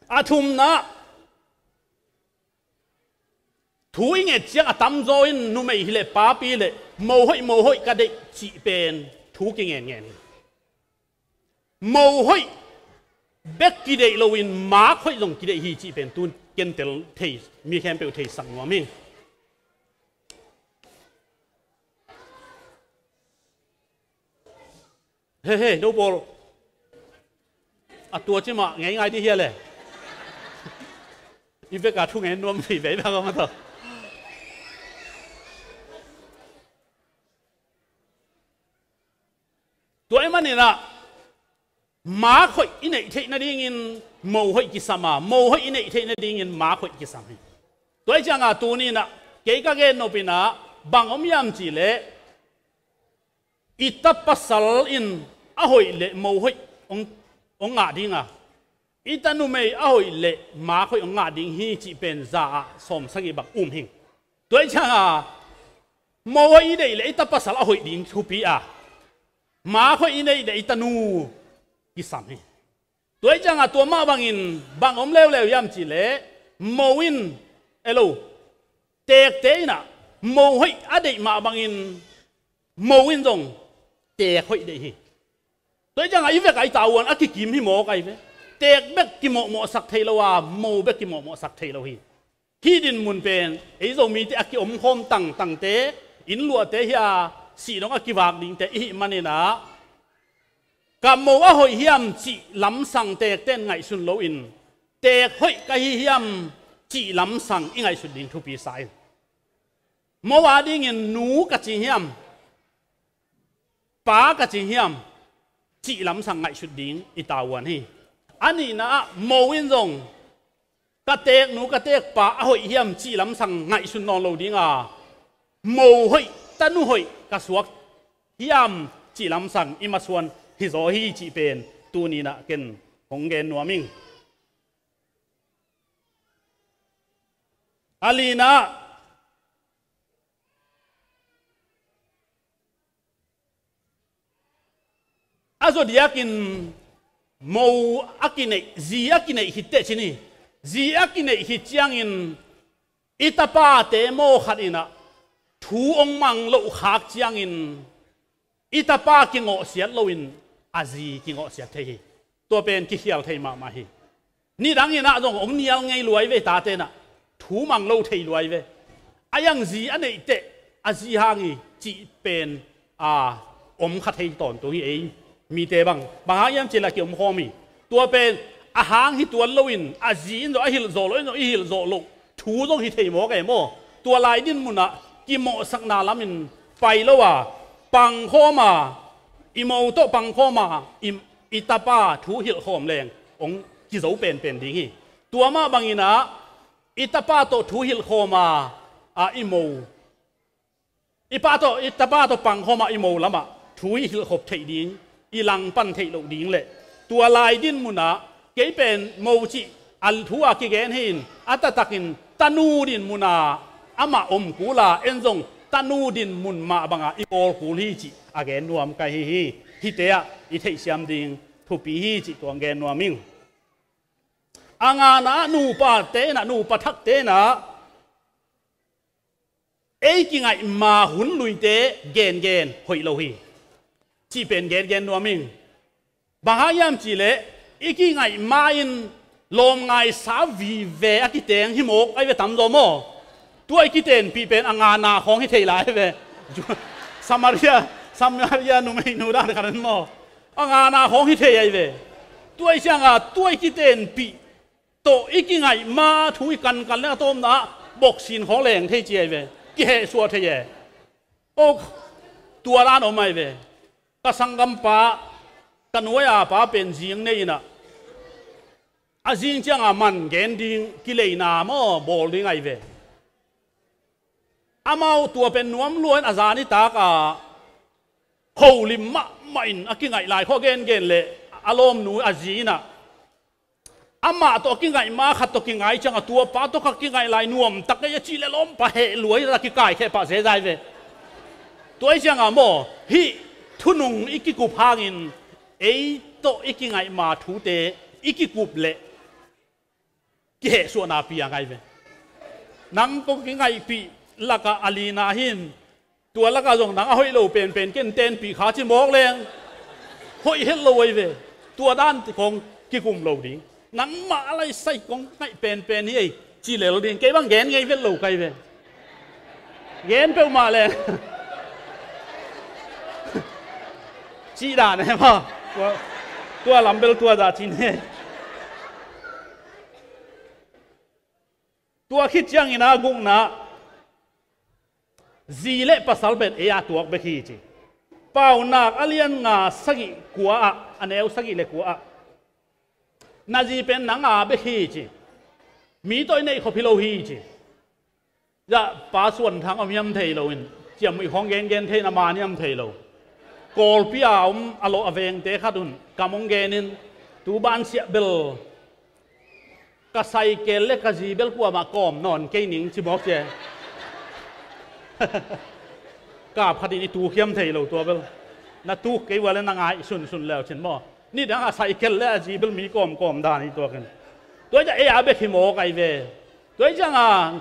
A thumna, Thu i nget ciang a tamzaw in numei hileh papi hileh mo hoih mo hoih ka deih cih pen thu kingenngen hi. Mo hoih bek kideih loin maak hoih zong kideih hi cih pen tun kentel thei, mi khempeuh theisak nuam hi. He he, no pawl. A tua ci mah ngei ngai dih hia le. I veka thu ngen nuam veivei bek a ma tawh. Tua i maninah maak hoih i neih theih nadingin mo hoih kisam a, mo hoih i neih theih nadingin maak hoih kisam hi. Tua i cianga tuninah kei ka gen nopinah bang om hiam cihleh i ta pasal in a hoih le mo hoih hong, hong ngah dinga, i ta numei a hoih le maak hoih hong ngah ding hi cih pen za ah sawmsagih bang um hing. Tua i cianga mo hoih i deih le i ta pasal a hoih ding thupi a, maak hoih i neih le i tanu kisam hi. Tua i cianga tua mah bangin bang om leuleu hiam cihleh mo in, elo, teekte inah mo hoih a deih mah bangin mo in zong teek hoih deih hi. Tua i cianga i vek a i tavuan a kikim hi mawk ahi ve. Teek bek kimawhmawhsak thei lo a, mo bek kimawhmawhsak thei lo hi. Hih dinmun pen ei Zomite a kiomkhawm tangtangte, innluahte hi a, sihdong a kivak dingte i hih maninah ka mo a hoih hiam cih lamsang teekten ngaihsun loin teek hoih ka hi hiam cih lamsang i ngaihsut ding thupi sa in. Mo a dingin nu ka ci hiam, pa ka ci hiam cih lamsang ngaihsut ding i tavuan hi. A nihna ah mo in zong ka teeknu ka teekpa a hoih hiam cih lamsang ngaihsun nawn lo dinga, mo hoih tanu hoih ka suak hiam cih lamsang i masuan hizaw hi cih pen tuninah ken hong gen nuam ing. A linah a zawdiakin mo a kineih, zi a kineih khit teh cin hi. Zi a kineih khit ciangin i tapate maw khat inah thu hong mang loh khak ciangin i tapa kingawhsiat loin a zi kingawhsiat thei hi. Tua pen kikhial thei mahmah hi. Nidang inah zong om nial ngei luai ve, tate inah thu mang lo thei luai ve. A iang zi a neih teh a zi hang hi cih pen a om kha thei tawntung hi ei mite bang. Bang hang hiam cih leh kiomkhawm hi. Tua pen a hang hi tuan loin a zi in zong a hilh zawh loh in zong i hilh zawh loh thu zong hi thei mawk ei maw. Tua lai dinmunah kimawhsakna lamin pai lo a, pangkhawm a, i mo tawh pangkhawm a, i, i tapa thu hilhkhawm leng hong kizo penpen ding hi. Tua mah banginah i tapa tawh thu hilhkhawm a, a i mo, i pa tawh, i tapa tawh pangkhawm a i mo lamah thu i hilhkhop theih ding, i langpan theih loh ding le tua lai dinmunah kei pen mo cih a thu a kigen hi in, a taktakin tanu dinmunah amah om kul a, en zong tanu dinmun mah bangah i kawl kul hi cih a gen nuam ka hi hi. Hihte ah i theihsiam ding thupi hi cih tua gen nuam ing. A ngana ah nupate inah, nupa thakte inah ei kingaihma hun luite gengen hoih lo hi cih pen gengen nuam ing. Bang hang hiam cihleh i kingaihma in lawmngaisa vive a kiteng hi mawk ahi ve tamzaw maw. Tua i kitenpih pen a ngana khawng hi thei lai ahi ve. Samaria, Samaria numeinu dan khat in maw, a ngana khawng hi thei ahi ve. Tua i cianga tua i kitenpih tawh i kingaihma thu i kankan le a tawpna ah boksin khawng leng thei ci ahi ve. Kihehsuah thei e. O, tua dan om ahi ve. Ka sanggampa, ka nuai-a pa pen zing nei inah a zing cianga man gen ding kileina maw bawl ding ahi ve. Amau tua pen nuam lua in a zan i tak a holim mahmah in a kingaih lai khawng a gengen leh a lawmnu a zi inah amah tawh a kingaihma khat tawh kingai cianga tua pa tawh kha kingaih lai nuamtak ei a cih leh lawmpa heh lua hi a kikaikheh pah zezai ve. Tua i cianga maw hih thunung i kikup hangin ei tawh i kingaihma thute i kikup leh kihehsuahna piang ahi ve. Nang kong kingaihpih lakah a lina hi in, tua lakah zong nang a hoih lo penpen ken tenpih kha ci mawk leng hoih het lo ahi ve. Tua dan kong kikum lo ding. Nangmah a laisai kong ngaih penpen hi ei ci lel ding. Kei bang gen ngei vet lo ka hi ve. Gen peuhmah leng cih dan e maw. Tua, tua lam bel tua zah cin he. Tua khit ciangin a gukna, zi le pasal pen ei a tuak bek hi ci. Paunak a lian nga sagih kua ah, a neu sagih le kua ah, na zi pen nang a bek hi ci. Mi tawh i neih khop hi lo hi ci. Zah pa Suan Thang om hiam thei lo in, ciammuih khawng gengen thei in a man hiam thei lo. Kawlpi a om a lawh a vengte khat un kam hong gen in, tu ban siah bel ka saikel le ka zi bel kuamah kawm nawn kei ning ci mawk cia. Kap khat in i tuk hiam thei lo tua bel. Na tuk kei ua le na ngaih sunsun leu cin maw. Nidang a saikel le a zi bel mi kawmkawm dan hi tuakin. Tua hi ciah ei a bek hi mawk ahi ve. Tua hi ciangah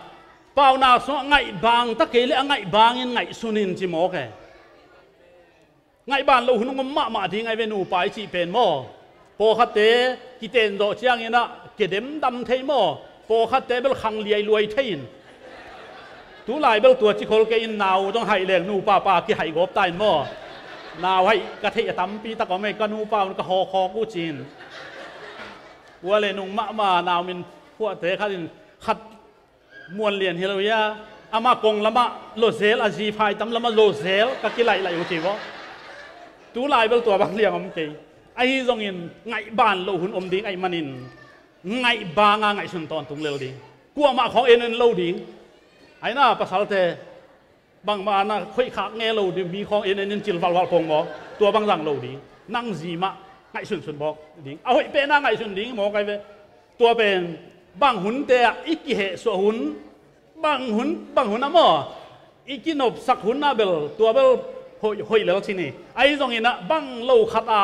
paunak sungah ngaih bang ta kei le a ngaih bangin ngaihsun in ci mawk e. Ngaihban loh hun hong om mahmah ding ahi ve nupa i cih pen maw. Pawlkhatte kiten zawh ciangin ah kedem dam thei maw. Pawlkhatte bel khang liailuai thei in. Tulai bel tua cikhol kei in nau zong haih leng nupa pa kihaih gawp ta in maw. Nau haih ka theih a tampi tak om ei ka nupa un ka hawkhawk uh ci-in. Ua le nung mahmah nau min phuahte khat in khat muan lian hi lo hia. Amah kong lamah lo zel a zi phai tam lamah lo zel ka kilaihlah uh ci vaw. Tulai bel tua bang liang om kei. Ahi zongin ngaihban loh hun om ding ahih manin ngaih banga ngaihsun tawntung lel ding. Kuamah khawng en en lo ding. Aina pasalte bangmah na khoih khak nge lo ding mi khawng en en in cil valval pong maw. Tua bang zang lo ding. Nang zi mah ngaihsunsun bawk ding. A hoih pena ngaihsun ding mawk ahi ve. Tua pen bang hunte ah i kihehsuah hun, bang hun, bang hun ah maw i kinopsak hun ah bel tua bel hoih, hoih lel cin hi. Ahi zongin ah bang lo khat a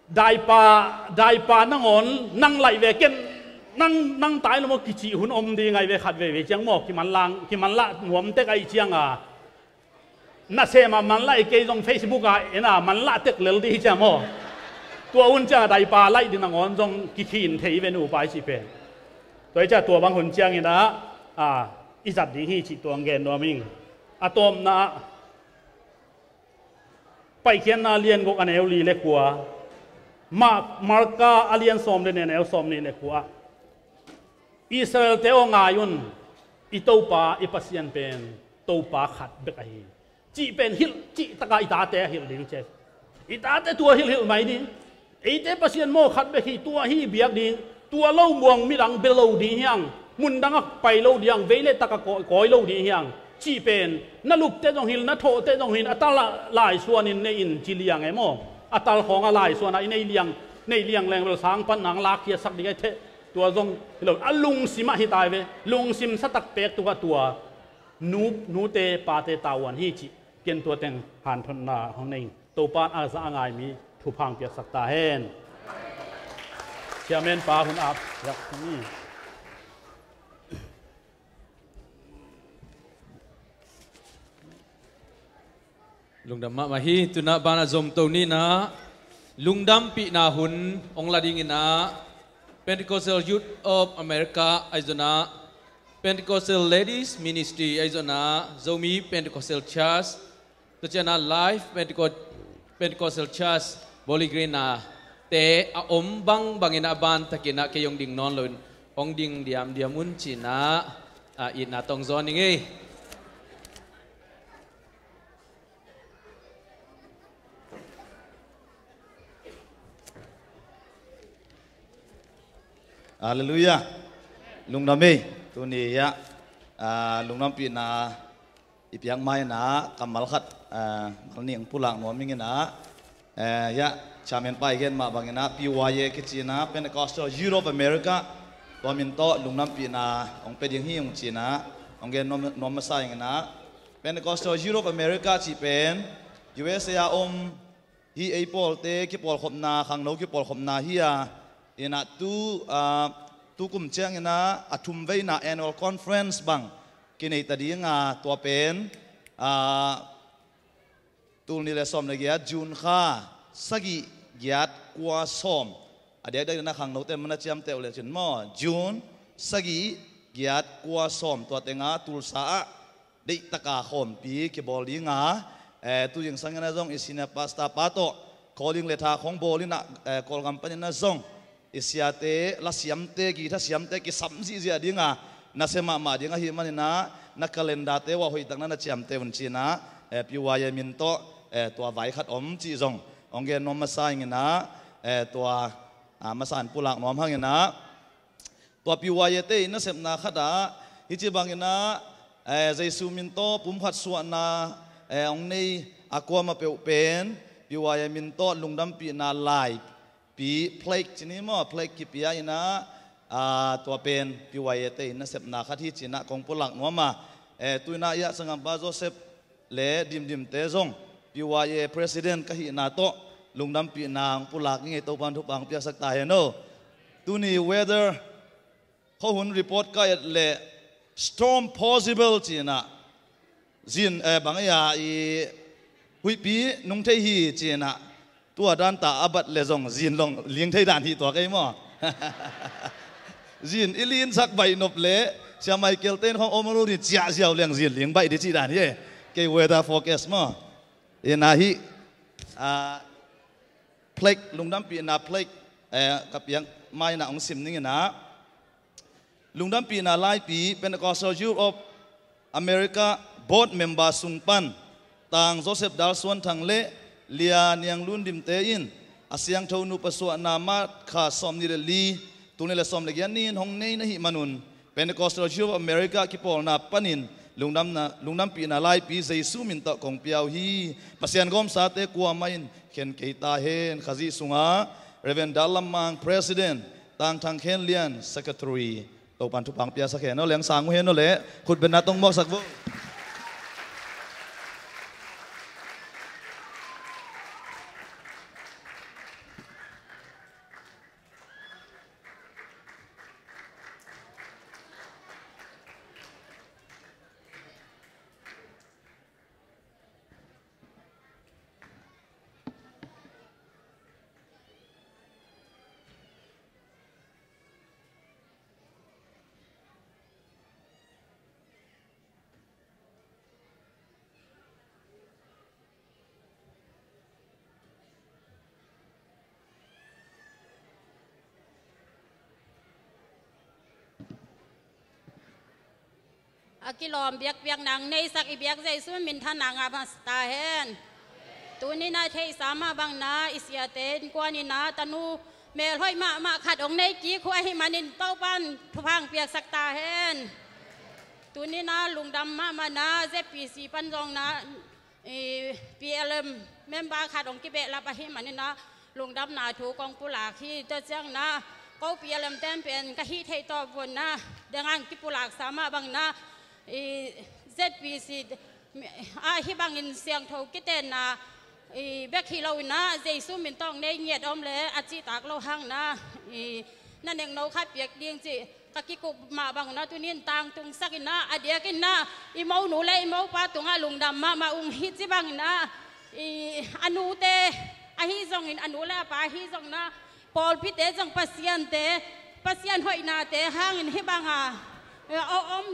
daipa, daipa nangawn nang laih ve ken nang, nang tai lo maw kicih hun om ding ahi ve khat veivei ciang maw kimanlang, kimanlah nuam tek ahih cianga. Nasem a manlah i kei zong Facebook a en a manlah tek lel dih hi ciang maw. Tua un ciang a daipa laih ding nangawn zong kikhin thei i ve nupa i cih pen. Tua hi ciang tua bang hun ciangin ah, a, i zat ding hi cih tua hong gen nuam ing. A tawpna ah Paikhiatna lian guk a neu li le kua, Mark, Marka a lian sawm le nih a neu sawm nih le kua ah Israel-te aw ngai un, i Topa i Pasian pen Topa khat bek ahi hi. Cih pen hilh cih taka i tate a hilh ding ci. I tate tua hilh hilh mai ding. Eite Pasian maw khat bek hi, tua hi biak ding. Tua lo muang midang bia lo ding hiang, mundang a pai lo ding hiang, vei le tak a kawi, kawi lo ding hiang. Cih pen na lupte zong hilh, na thawhte zong hilh, a tal a laisuanin nei in ci liang e maw. A tal khawng a laisuan a i nei liang, nei liang leng bel sang pan nang lakkhiatsak ding a i theh. Tua zong hi lo a lungsim ah hi tai ve. Lungsim satak pek tuk a tua nu, nute pate tavuan hi cih ken tua teng hanthotna hong nei ing. Topa in a za a ngai mi thupha hong piaksak ta hen. Chairman pa hun ap piak ni. Lungdam mahmah hi. Tunah banah zomto ni inah lungdampihna hun hong la ding inah Pentecostal Youth of America ahi zongin ah, Pentecostal Ladies Ministry ahi zongin ah, Zomi Pentecostal Church, tua ciangin ah Life Penteco-, Pentecostal Church Bowling Green ah te a om bangbang inah a ban takin ah kei hong ding nawn loin hong ding diamdiam un ci inah, a, itna tawh hong zawn ning ei. Halleluiah. Lungdam ei. Tuni ah, ah, lungdampihna i piak ma inah kammal khat, ah, mal nih hong pulak nuam ing inah, eh, hiah chairman pa i gen mah bang inah P Y A kici inah Pentecostal Youth of America, tua min tawh lungdampihna hong pia ding hi ung ci inah hong gen nuam, nuam masa ing inah. Pentecostal Youth of America cih pen U S A a om hi. Ei pawlte kipawlkhopna, khangno kipawlkhopna hi a, inah tu, ah, tukum ciangin ah a thumveina annual conference bang kinei ta ding a, tua pen, ah, tul nih le sawm le giat, June kha sagih, giat, kua, sawm. A diakdiak in ah khangnote mah na ciamteh uh lecin maw, June sagih, giat, kua, sawm, tua teng ah Tulsa ah deihtak a khawmpi kibawl ding a, eh, tu zingsang in ah zong i senior pastor pa tawh calling letter khawng bawl in ah, eh, Kawlgam panin ah zong i siate, lasiamte, guitar siamte kisam zihziah ding a, na sia mahmah ding ahih manin ah, na calendar-te uah hoihtak na na ciamteh un ci-in ah, eh, Pi Wai-e min tawh, eh, tua vai khat om cih zong hong gen nuam masa ing in ah, eh, tua, ah, masa in pulak nuam hang in ah, tua Pi Wai-e-te in nasepna khat ah, hih ci bangin ah, eh, Jesu min tawh pum khat suahna, eh, hong nei a kuamah peuh pen Pi Wai-e min tawh lungdampihna laipi, plaque ci ni maw, plaque kipia in ah, ah, tua pen Pi Wai-e-te in nasepna khat hi ci-in ah kong pulak nuam a, eh, tu-in ah i ah sanggampa Joseph le Dimdimte zong Pi Wai-e president ka hihna tawh lungdampihna hong pulak ing ei. Topa'n thupha hong piaksak ta hen aw. Tuni weather, khuahun report ka et leh storm possible ci-in ah, zin, eh, bang ei a, i huihpi nung thei hi ci-in ah, tua dan ta a bat leh zong zin long ling thei dan hi tuak ei maw. Zin i linsak baih nop leh Sia Michael-te in khawng om a lo ding, ciah ziau leng zin ling baih ding cih dan hi e. Kei weather forecast maw. In ah hih, ah, plaque, lungdampihna plaque, eh, ka piak ma-in ah hong sim ning in ah, lungdampihna laipi Pentecostal Youth of America board member sung pan Tang Joseph Dal Suan Thang le Lia Niang Lun Dimte in a siangtho nupa suahna March kha sawmnih le li, tul nih le sawm le giat ni-in hong nei na hih manun, Pentecostal Youth of America kipawlna panin lungdamna, lungdampihna laipi Jesu min tawh kong pia uh hi. Pasian gawmsate kuamah in khen kei ta hen. Khazih sungah Reverend Dal Lam Mang, President, Tang Thang Khen Lian, Secretary. Topa'n thupha hong piaksak hen aw. Leng sang uh hen aw leh, khutbetna tawh hong muaksak vo. A kilawm biakpiakna hong neisak i biak Jesu minthanna ngah masa ta hen. Tuni-in a theihsa mah bangin a i siate innkuan in a tanu melhoih mahmah khat hong nei kik uh ahih manin Topa'n thupha hong piaksak ta hen. Tuni-in a lungdam mahmah in a Z P C pan zong in a i P L M member khat hong kibehlap ahih manin a lungdamna thu kong pulak hi. Tua ciangin a ko P L M-te'n pen ka hih theih tawh vun a dengah hong kipulaksa mah bangin a i Z P C ah hih bangin siangtho kitenna i bek hi lo in a Jesu min tawh nei ngiat om leh a cihtak loh hangin a i na nengno khat piak ding cih ka kikup mah bangin a tuni-in tangtungsak in a, a diakin a i monu le i mopa tungah lungdam mahmah ung hi. Ci bangin a i a nute ahi zongin, a nu le a pa ahi zongin a pawlpite zong Pasiante, Pasian hoihnate hangin hih banga a om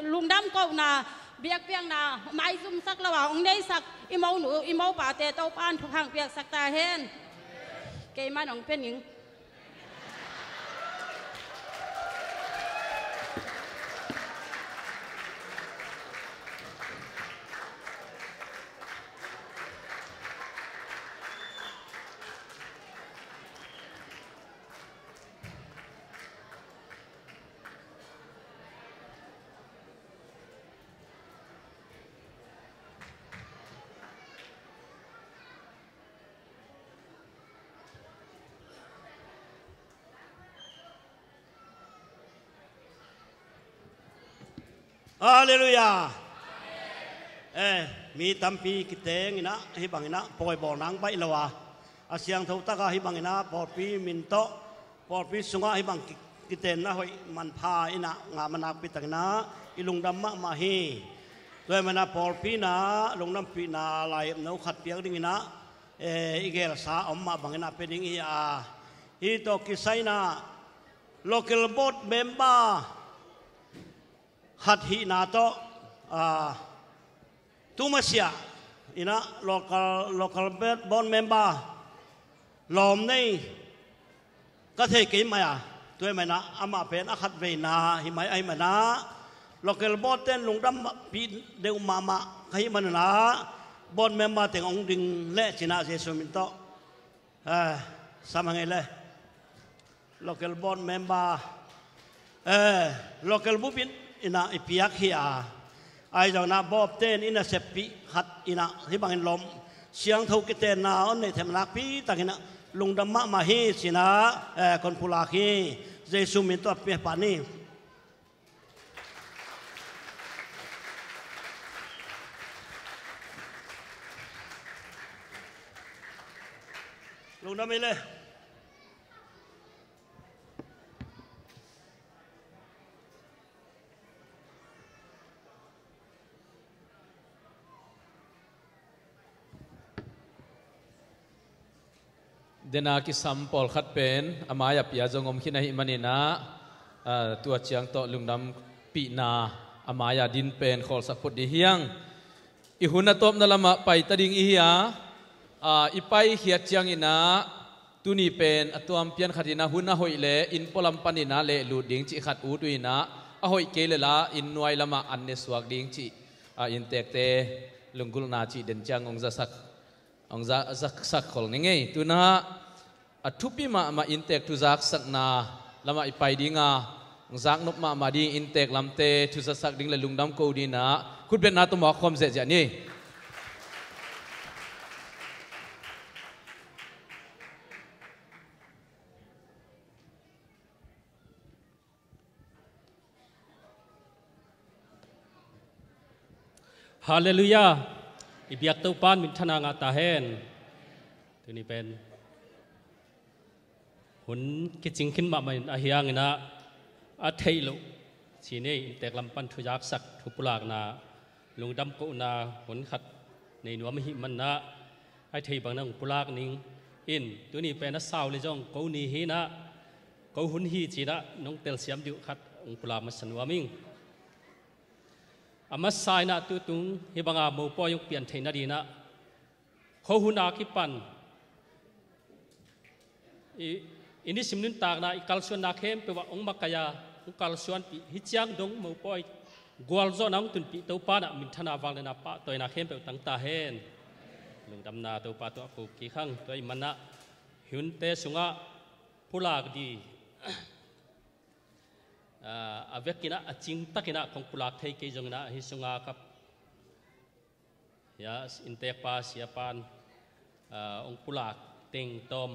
lungdam kohna biakpiakna maizumsak lo a hong neisak i monu i mopate Topa'n thupha hong piaksak ta hen. Keimah hong pia ning. Halleluiah. Eh, mi tampi kiteng in a hih bangin a pawi bawl nang baih lo a, a siangtho takah hih bangin a pawlpi min tawh, pawlpi sungah hih bang ki Kitenna hoih manpha in ah ngah manakpi takin ah i lungdam mahmah hi. Tua ahih manin ah pawlpi in ah lungdampihna laihemno khat piak dingin ah, eh, i geelsa om mah bangin ah pia ding hi a, hih tawh kisai in ah local board member khat hihna tawh, ah, tu masiah in ah local, local board member lawm nei ka thei kei mai a, tua ahih manin ah amah pen a khatveina hi mai ahih manin ah local board ten lungdampih deuh mahmah ka hih manin ah board member teng hong ding leh ci-in ah Jesu min tawh. Eh, sam hang ei le. Local board member, eh, local bup in ah i piak hi a, ahi zongin ah bawpte in i naseppih khat in ah hih bangin lawm siangtho kitenna hong neih theih manakpi takin ah lungdam mahmah hi ci-in ah, eh, kon pulak hi. Jesu min tawh pia pah ni. Lungdam ei le. Dena kisam pawlkhat pen a mai-ah pia zong om khin ahih manin ah, ah, tua ciang tawh lungdampihna a mai-ah din pen khawlsak phot ding hi hang. I hun a tawpna lamah paita ding i hi a, ah, i paikhiat ciangin ah tuni pen a tuam pian khat in ah hun a hoih leh inn pualam panin ah lehlut ding cih khat ut uh in ah, a hoih kei leh la inn nuai lamah an ne suak ding cih, ah, inntekte lunggulhna cih den ciang hong zasak hong za-, zaksak khol ni ngei. Tu-in ah a thupi mahmah inntek thuzaksakna lamah i pai ding a, hong zaknop mahmah ding inntek lamte thuzasak ding le lungdam ko dingin ah khutbetna tawh mawk khawm ziahziah ni. Halleluiah. I biak Topa in minthanna ngah ta hen. Tuni pen hun kicing khin mahmah in ahih hangin ah a theih loh ci-in inntek lam pan thuzaksak thupulakna lungdam kohna hun khat nei nuam ahih manin ah a thei bangin ah hong pulak ning in, tuni pen a sau leh zong ko ni hi-in ah ko hun hi ci-in ah nong telsiam ding uh khat hong pulak masa nuam ing. A masa in ah tutung hih banga mopawi hong pian theih nadingin ah khuahun a kipan i, i nisim nuntakna i kalsuanna khempeuh ah hong makaih a, hong kalsuanpih, hih ciang dong mopawi gualzawhna hong tunpih Topa in ah minthanna, vangliatna, pahtawina khempeuh tang ta hen. Lungdamna Topa tungah ko kik hang. Tua ahih manin ah hih hunte sungah pulak ding, ah, a vekin ah a cingtakin ah kong pulak thei kei zongin ah hih sunga ka, ya, inntekpa, siapa'n, ah, hong pulak teng tawm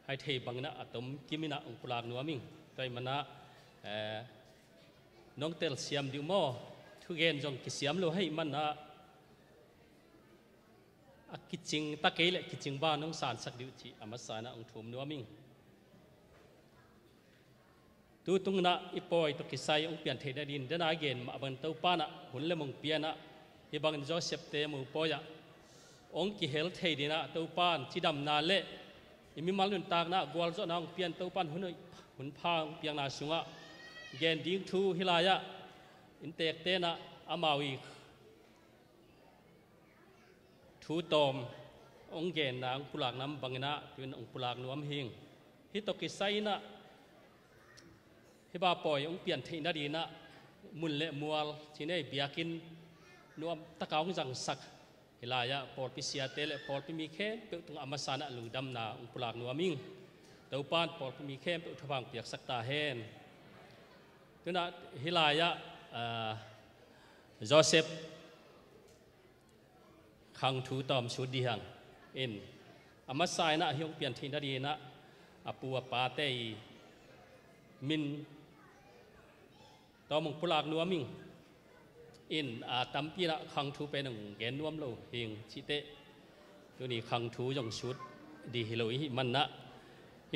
a thei bangin ah a tomkim in ah hong pulak nuam ing. Tua ahih manin ah, eh, nong telsiam ding uh maw, thugen zong kisiam lo ahih manin ah a kicing ta kei leh kicing bang nong sansak ding uh cih a masa in ah hong thum nuam ing. Tutung in ah i pawi tawh kisai hong pian theih nadingin dena i gen mah bangin Topa in ah hun le mong pia in ah hih bangin Joseph-te mopawi ah hong kihel thei dingin ah Topa in cidamna le i mimal nuntakna ah gualzawhna hong pia in, Topa in hun hoih, hun pha hong piakna sungah gen ding thu hih lai-ah inntekte in ah amau i thu tawm hong genna hong pulakna bangin ah tu-in hong pulak nuam hi ing. Hih tawh kisai in ah hih bang pawi hong pian theih nadingin ah mun le mual ci-in ah biakinn nuam takin hong zangsak hih lai-ah pawlpi siate le pawlpi mi khempeuh tungah a masa in ah lungdamna hong pulak nuam ing. Topa in pawlpi mi khempeuh thupha hong piaksak ta hen. Tu-in ah hih lai-ah, ah, Joseph khangthu tawm sut ding hi hang. In, a masa in ah hih hong pian theih nadingin ah a pu a pate i min tawm hong pulak nuam ing. In, a tampi in ah khangthu pen hong gen nuam lo hi ing cih teh, tuni khangthu zong sut ding hi lo i hih manin ah,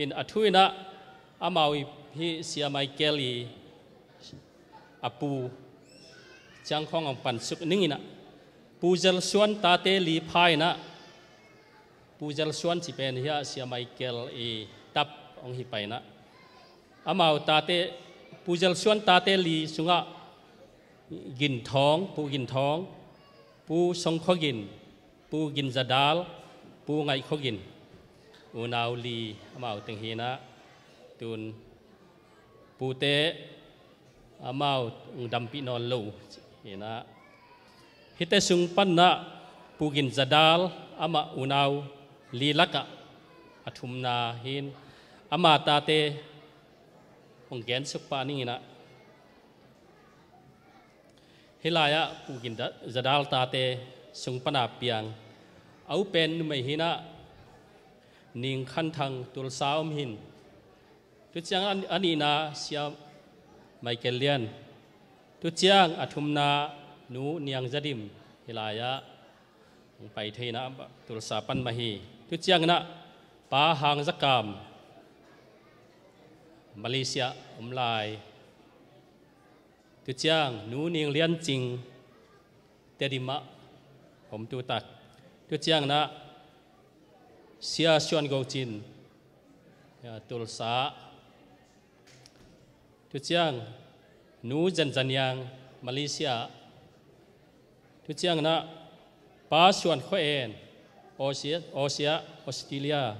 in, a thu in ah Amau i hih Sia Michael i a pu ciang khawng hong pansuk ning inah, Pu Zel Suan tate li pha inah, Pu Zel Suan ci pen hiah Sia Michael i tap hong hi pai inah, amau tate, Pu Zel Suan tate li sungah Gin Thawng, Pu Gin Thawng, Pu Song Khua Gin, Pu Gin Za Dal, Pu Ngaih Khua Gin, unau li amau teng hi inah, tun pute amau hong dampih nawn lo hi inah, hihte sung pan inah Pu Gin Za Dal amah unau li lakah a thumna hi in, ama tate hong gensuk pah ning inah, hih lai-ah Pu Gin Da-, Za Dal tate sung pan a piang a u pen numei hi inah, Ning Khan Thang, Tulsa om hi in. Tu ciang a, a nihna Sia Michael Lian. Tu ciang a thumna Nu Niang Za Dim, hih lai-ah hong pai thei inah Tulsa pan mah hi. Tu ciang inah Pa Hang Za Kam, Malaysia om lai. Tu ciang Nu Ning Lian Cing, Tedim ah om tu tak. Tu ciang inah Sia Suan Go Cin, ya, Tulsa. Tu ciang Nu Zen Za Niang, Malaysia. Tu ciang inah Pa Suan Khua En, Asia, Asia, Australia.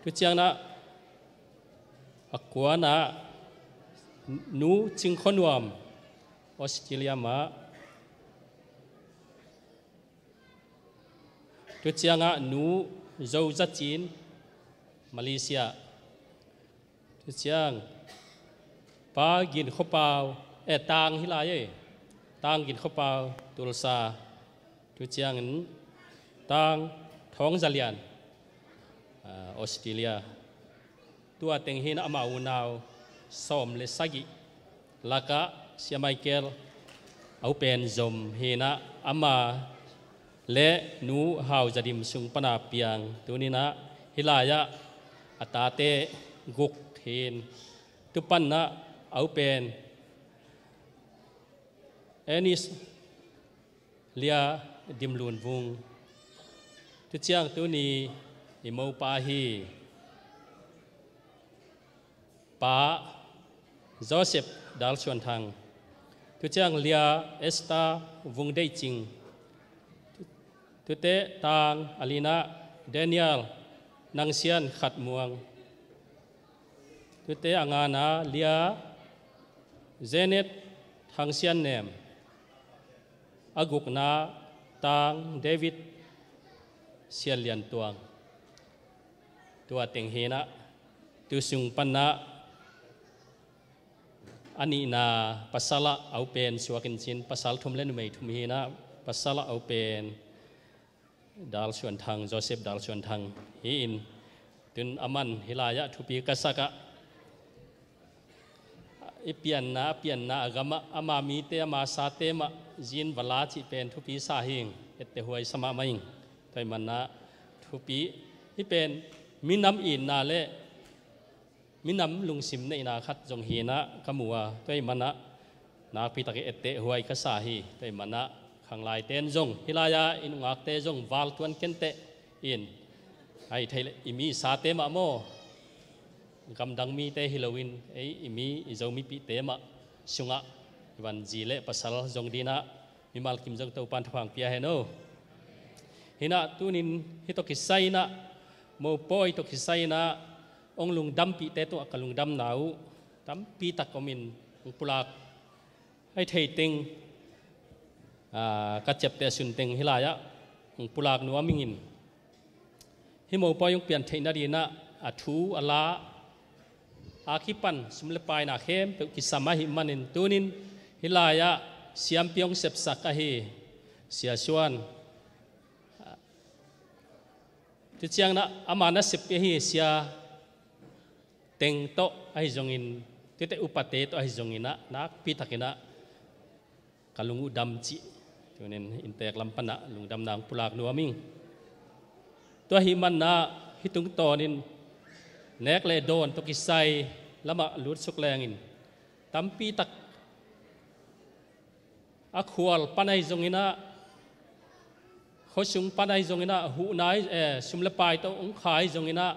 Tu ciang inah a kuana Nu Cing Khua Nuam, Australia mah. Tu ciangah Nu Zo Za Cin, Malaysia. Tu ciang Pa Gin Khua Pau, eh, Tang hi lai ei. Tang Gin Khua Pau, Tulsa. Tu ciangin Tang Thawng Za Lian, ah, Australia. Tua teng hi inah amau unau sawm le sagih lakah Sia Michael a u pen zom hi inah, ama le Nu Hau Za Dim sung pan a piang. Tuni inah hih lai-ah a tate guk hi in. Tu pan inah a u pen Enis Lia Dim Lun Vung. Tu ciang tuni i mopa hi Pa Joseph Dal Suan Thang. Tu ciang Lia Esther Vung Deih Cing. Tu, tute Tang a li inah Daniel Nang Sian Khat Muang. Tute a ngana Lia Janet Thang Sian Nem. A gukna Tang David Sian Lian Tuang. Tua teng hi inah, tu sung pan inah a nihna pasal ah a u pen suak in cin, pasal thum le numei thum hi inah, pasal ah a u pen Dal Suan Thang, Joseph Dal Suan Thang hi in. Tun aman hih lai-ah thupi ka sak ah, i pianna, a pianna a gamah ama mite, ama sate mah zin va la cih pen thupi sa hi ing. Etteh huai sa mahmah ing. Tua ahih manin ah thupi, hih pen minam itna le minam lungsim neihna khat zong hi inah ka mu a, tua ahih manin ah nakpi takin etteh huai ka sa hi. Tua ahih manin ah khanglaite in zong, hih lai-ah i nungakte zong val tuan kei inteh in. Ahih theih leh i mi sate mah maw, gamdang mite hi loin ei i mi, i Zo mipihte mah sungah i van zi le pasal zong dingin ah mimal kim zong Topa'n thupha pia hen aw. Hi inah tunin hih tawh kisai inah, mopawi tawh kisai inah hong lungdampihte tungah ka lungdamna uh tampi tak om in, hong pulak, ahih theih teng, aa, ka ciapteh sun teng hih lai-ah hong pulak nuam ing in. Hih mopawi hong pian theih nadingin ah a thu a la, a kipan sum le paina khempeuh kisam ahih manin tunin hih lai-ah siampi hong sepsak ahi Sia Suan, tu ciangin ah ama nasep ahi Sia Teng tawh ahi zongin, tute upate tawh ahi zongin ah nakpi takin ah ka lung uh dam cih, tunin inntek lam pan ah lungdamna hong pulak nuam ing. Tua ahih manin ah hih tungtawnin nek le dawn tawh kisai lamah lutsuk lengin tampi tak a khual pan ahi zongin ah, khuasung pan ahi zongin ah, huhna ahi, eh, sum le pai tawh hong kha ahi zongin ah,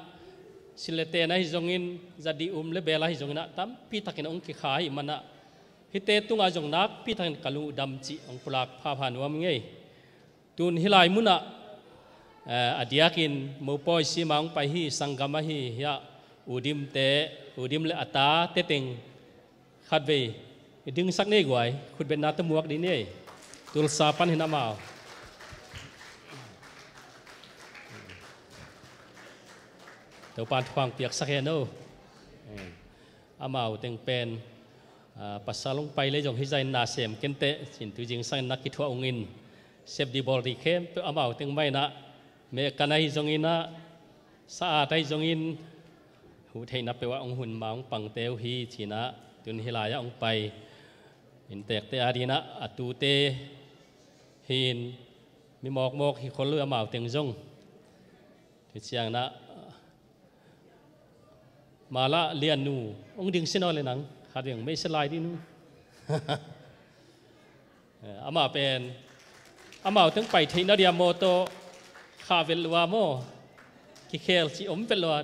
silh le ten ahi zongin, za dih um le bel ahi zongin ah, tampi takin hong kikha ahih manin ah, hihte tungah zong nakpi takin ka lungdam cih hong pulak phapha nuam ing ei. Tun hih lai munah, eh, a diakin mopawi sima hong pai hi, sanggam ahi hiah, Udim te, Udim le a ta te teng khatvei i dingsak ni ei guai, khutbetna tawh muak dih ni ei. Tulsa pan hi in amau. Topa'n thupha hong piaksak hen aw. Amau teng pen, ah, pasal hong pai leh zong hih zah in na sem kei inteh, ci-in tuzing sangin na kithuah ung in, sep dih bawl dih khempeuh amau teng mah in ah, mehkan ahi zongin ah, sa-at ahi zongin, huh theihna peuh ah hong hun ma hong pangte uh hi, ci-in ah, tun hih lai-ah hong pai inntekte adingin ah, a tute hi in, mi mawkmawk hi khol uh amau teng zong. Tua ciangin ah, Mala Lian nu, hong ding sin aw le nang, khat veng meisa lai dih nu. Eh, amah pen, amau teng pai theihna dia mawtaw khah vet lua maw, kikhel cih om vet lua,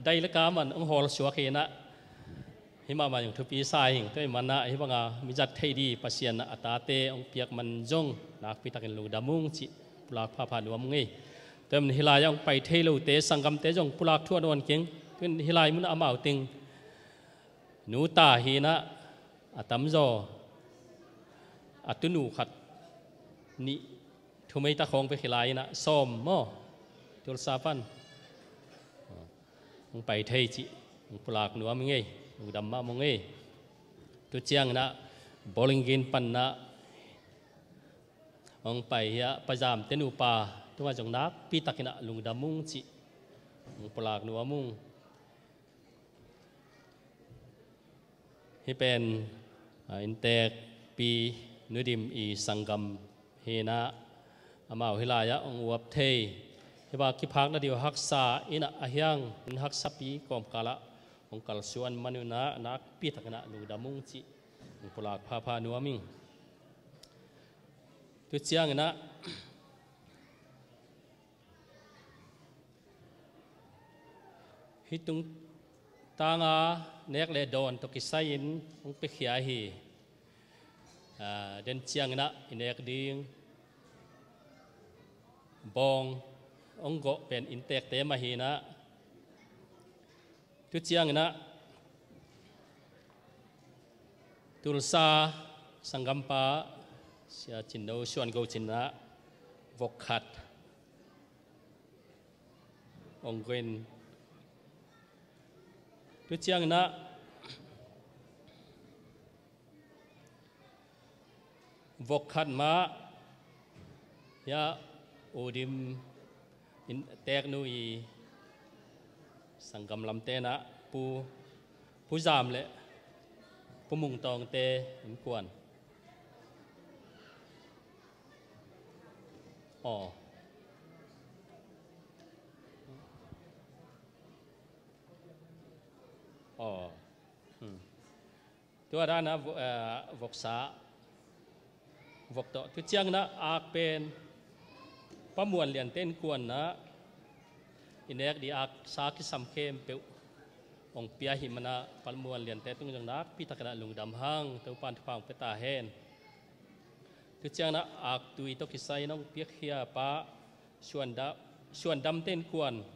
dai le ka man hong hawl suak hi in ah. Hih mahmah zong thupi sa ing, tua ahih manin ah, hih banga mi zat theih dih Pasian in a tate hong piak man zong, nakpi takin lungdam ung cih pulak phapha nuam ung ei. Tua ahih manin hih lai-ah hong pai thei lote, sanggamte zong pulak thuah nawn keng. Tua ahih manin hih lai munah amau teng nu ta hi in ah, a tamzaw, a tunu khat, nih, thumei ta khawng pek hi lai in ah, sawm maw, Tulsa pan hong pai thei cih hong pulak nuam ing ei, lungdam mahmah ung ei. Tua ciangin ah, Bowling Green pan ah hong pai hiah, Pa Zam te nupa tungah zong nakpi takin ah lungdam ung cih hong pulak nuam ung. Hih pen, ah, inntekpi Nu Dim i sanggam hi in ah, amau hih lai-ah hong uap thei, hih bang kiphakna ding uh haksa in ah, a hiang in haksapi kawmkal ah hong kalsuan man un ah, nakpi takin ah lungdam ung cih hong pulak phapha nuam ing. Tua ciangin ah, hih tungtang a nek le dawn tawh kisai-in hong piakhia hi. Ah, den ciangin ah i nek ding bawng hong gawh pen inntekte mah hi in ah, tua ciangin ah, Tulsa sanggampa Sia Cin No Suan Go Cin in ah vok khat hong gawh in, tua ciangin ah vok khat mah hiah, U Dim innteknu i sanggam lamte in ah, Pu, Pu Zam le Pu Mung Tawngte innkuan. Aw. Aw. Hmm. Tua dan a vo-, eh, voksa, vok tawh. Tua ciangin ah ak pen Pa Muan Liante innkuan in ah i nek ding aksa kisam khempeuh hong pia ahih manin ah, Pa Muan Liante tung zong nakpi takin ah lungdam hang, Topa'n thupha hong pia ta hen. Tua ciangin ah aktui tawh kisai-in hong piakhia Pa Suan Da-, Suan Damte innkuan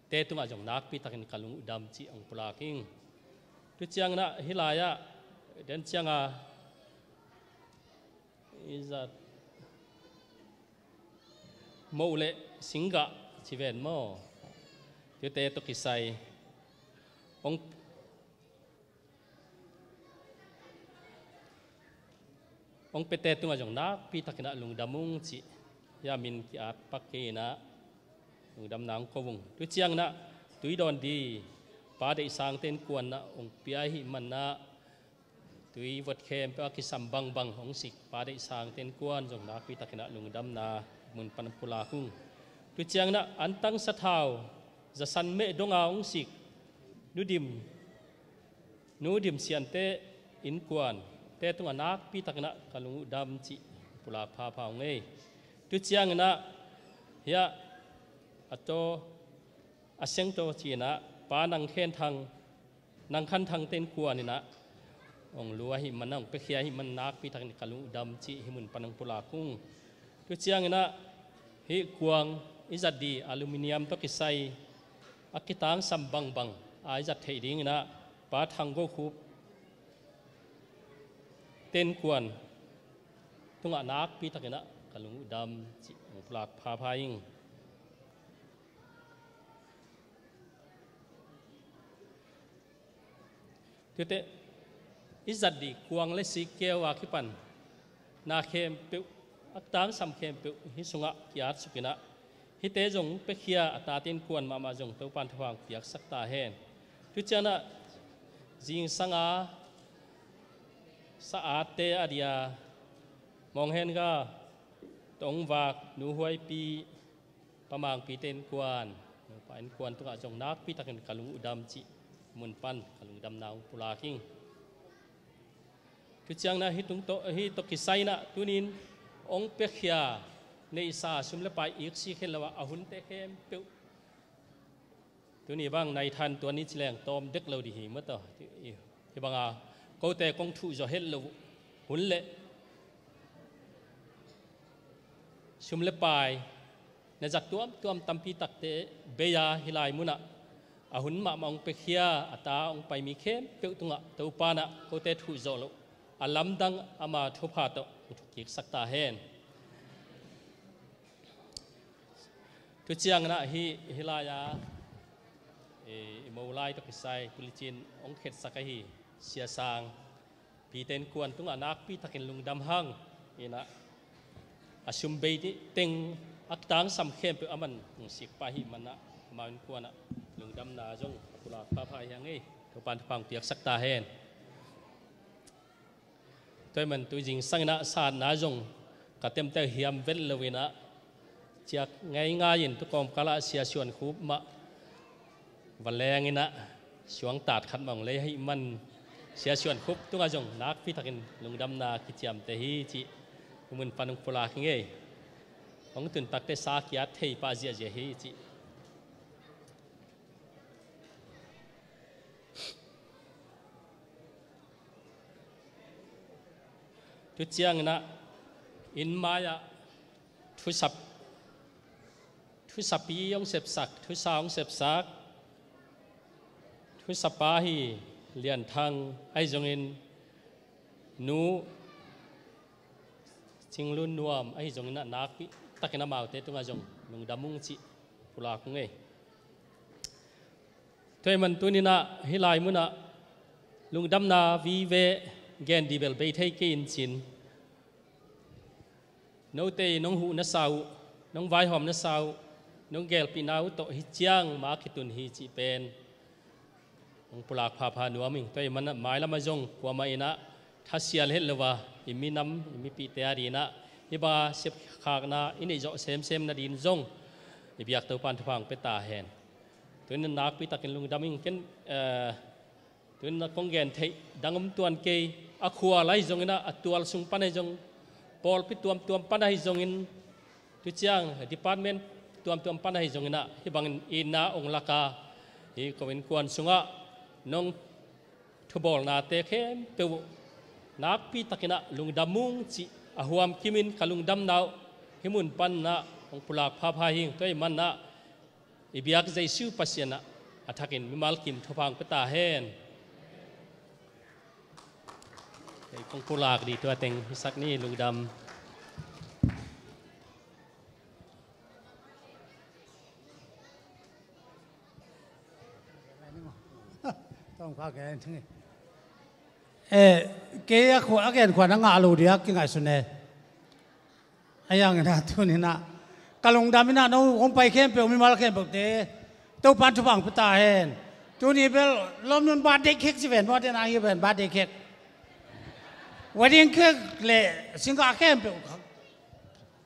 te tungah zong nakpi takin ka lungdam cih hong pulak ing. Tua ciangin ah hih lai-ah, den ciang a, i zat, Moh le Singgah ci ven maw? Tuate tawh kisai hong, hong piate tungah zong nakpi takin ah lungdam ung cih, hiah min ki-at pak kei in ah lungdamna hong ko ung. Tua ciangin ah tui dawn ding Pa Deih Sangte innkuan in ah hong pia ahih manin ah, tui vot khempeuh a kisam bangbang hong sik Pa Deih Sangte innkuan zong nakpi takin ah lungdamna mun pan pulak ung. Tua ciangin ah antang sathau za san meh dong a hong sik Nu Dim, Nu Dim Siante innkuante tungah nakpi takinah ka lung uh dam cih pulak phapha ung ei. Tu cianginah hiah a taw a sengtaw cinah Pa Nang Khen Thang, Nang Khan Thangte innkuan inah hong lu ahih man, hong piakhia ahih man nakpi takin ka lung uh dam cih hih mun pan hong pulak ung. Tu cianginah hih kuang i zat dih aluminium tawh kisai a kitangsam bangbang a i zat theih dinginah Pa Thang Go Khup te innkuan tungah nakpi takinah ka lung uh dam cih hong pulak phapha ing. Tute i zat dih kuang le sikkeu a kipan na khempeuh, a tangsam khempeuh hih sungah ki-at sukinah hihte zong piakhia a tate innkuan mahmah zong Topan thupha piaksak ta hen. Tu cianah zingsanga sa-atte a dia Mawng Hen Ga, Tong Vak, Nu Huai Pi, Pa Mang Pite innkuan, Pa innkuan tungah zong nakpi takin ka lung uh dam cih mun pan ka lungdamna hong pulak ing. Tu cianginah hih tung tawh, hih tawh kisai inah tunin hong piakhia neihsa sum le pai iksik hen lo a, a hunte khempeuh tuni bang naithan tuan ni cileng tawm dek lo dih hi mataw. Hih banga kote kong thuh zawh het lo hun le sum le pai na zat tuamtuam tampi takte bei a, hih lai munah a hun mahmah hong piakhia a ta hong pai mi khempeuh tungah Topa inah kote thuh zawh loh a lamdang ama thupha tawh hong thukiksak ta hen. Tu cianginah hih, hih lai-a i, i mo lai tawh kisai pulicin hong khetsak ahi Sia Sang Pite innkuan tungah nakpi takin lungdam hang inah a sum bei teng a tangsam khempeuh a man hong sik pah ahih manah amau innkuanah lungdamna zong a pulak phapha hi hang ei. Topan thupha hong piaksak ta hen. Tua ahih man tu zingsang inah satna zong ka temteh hiam vet lo inah ciak ngeingai in tu kawmkal ah Sia Suan Khup mah va leng inah suangtat khat mah hong lei ahih man Sia Suan Khup tungah zong nakpi takin lungdamna kiciamteh hi cih hih mun pan hong pulak hi ing ei. Hong tun takteh sa ki-at thei pah ziahziah hi cih. Tu cianginah inn mai-ah thusap, thusapi hong sepsak, thusa hong sepsak, thusapa hi Lian Thang ahi zongin Nu Cing Lun Nuam ahi zongin ah nakpi takin amaute tungah zong lungdam ung cih pulak ung ei. Tua ahih man tuni-in ah hih lai munah lungdamna vive gen dih bel bei thei kei in cin, note in nong huh na sa uh, nong vaihawm na sa uh, nong gelpihna uh tawh hih ciang ma kitun hi cih pen hong pulak phapha nuam ing. Tua ahih man ah mailam ah zong kuamah in ah thasial het lo a, i minam, i mipihte a dingin ah hih bang a sepkhakna i neih zawh semsem nadingin zong i biak Topa'n thupha hong pia ta hen. Tuni-in ah nakpi takin lungdam ing. Ken, eh, tuni-in ah kong gen theih dang om tuan kei. A khua lai zongin ah, a tual sung pan ahi zong, pawlpi tuamtuam pan ahi zongin, tu ciang department tuamtuam pan ahi zongin ah, hih bangin itna hong lak a, hih ko innkuan sungah nong thubawlnate khempeuh uh nakpi takin ah lungdam ung cih a huam kimin ka lungdamna uh hih mun pan ah hong pulak phapha hi ing. Tua ahih man ah i biak Jesu Pasian ah a thakin mimal kim thupha hong pia ta hen. Kei kong pulak dih tua teng hisak ni. Lungdam. Eh, kei a khua, a gen khua na ngah lo ding a kingaihsun e. A yang in ah tuni-in ah ka lungdam in ah no hong pai khempeuh, mimal khempeuhte Topa'n thupha hong pia ta hen. Tuni bel lawmnu in birthday cake ci ven, birthday na hi ven, birthday cake, wedding cake le singgah khempeuh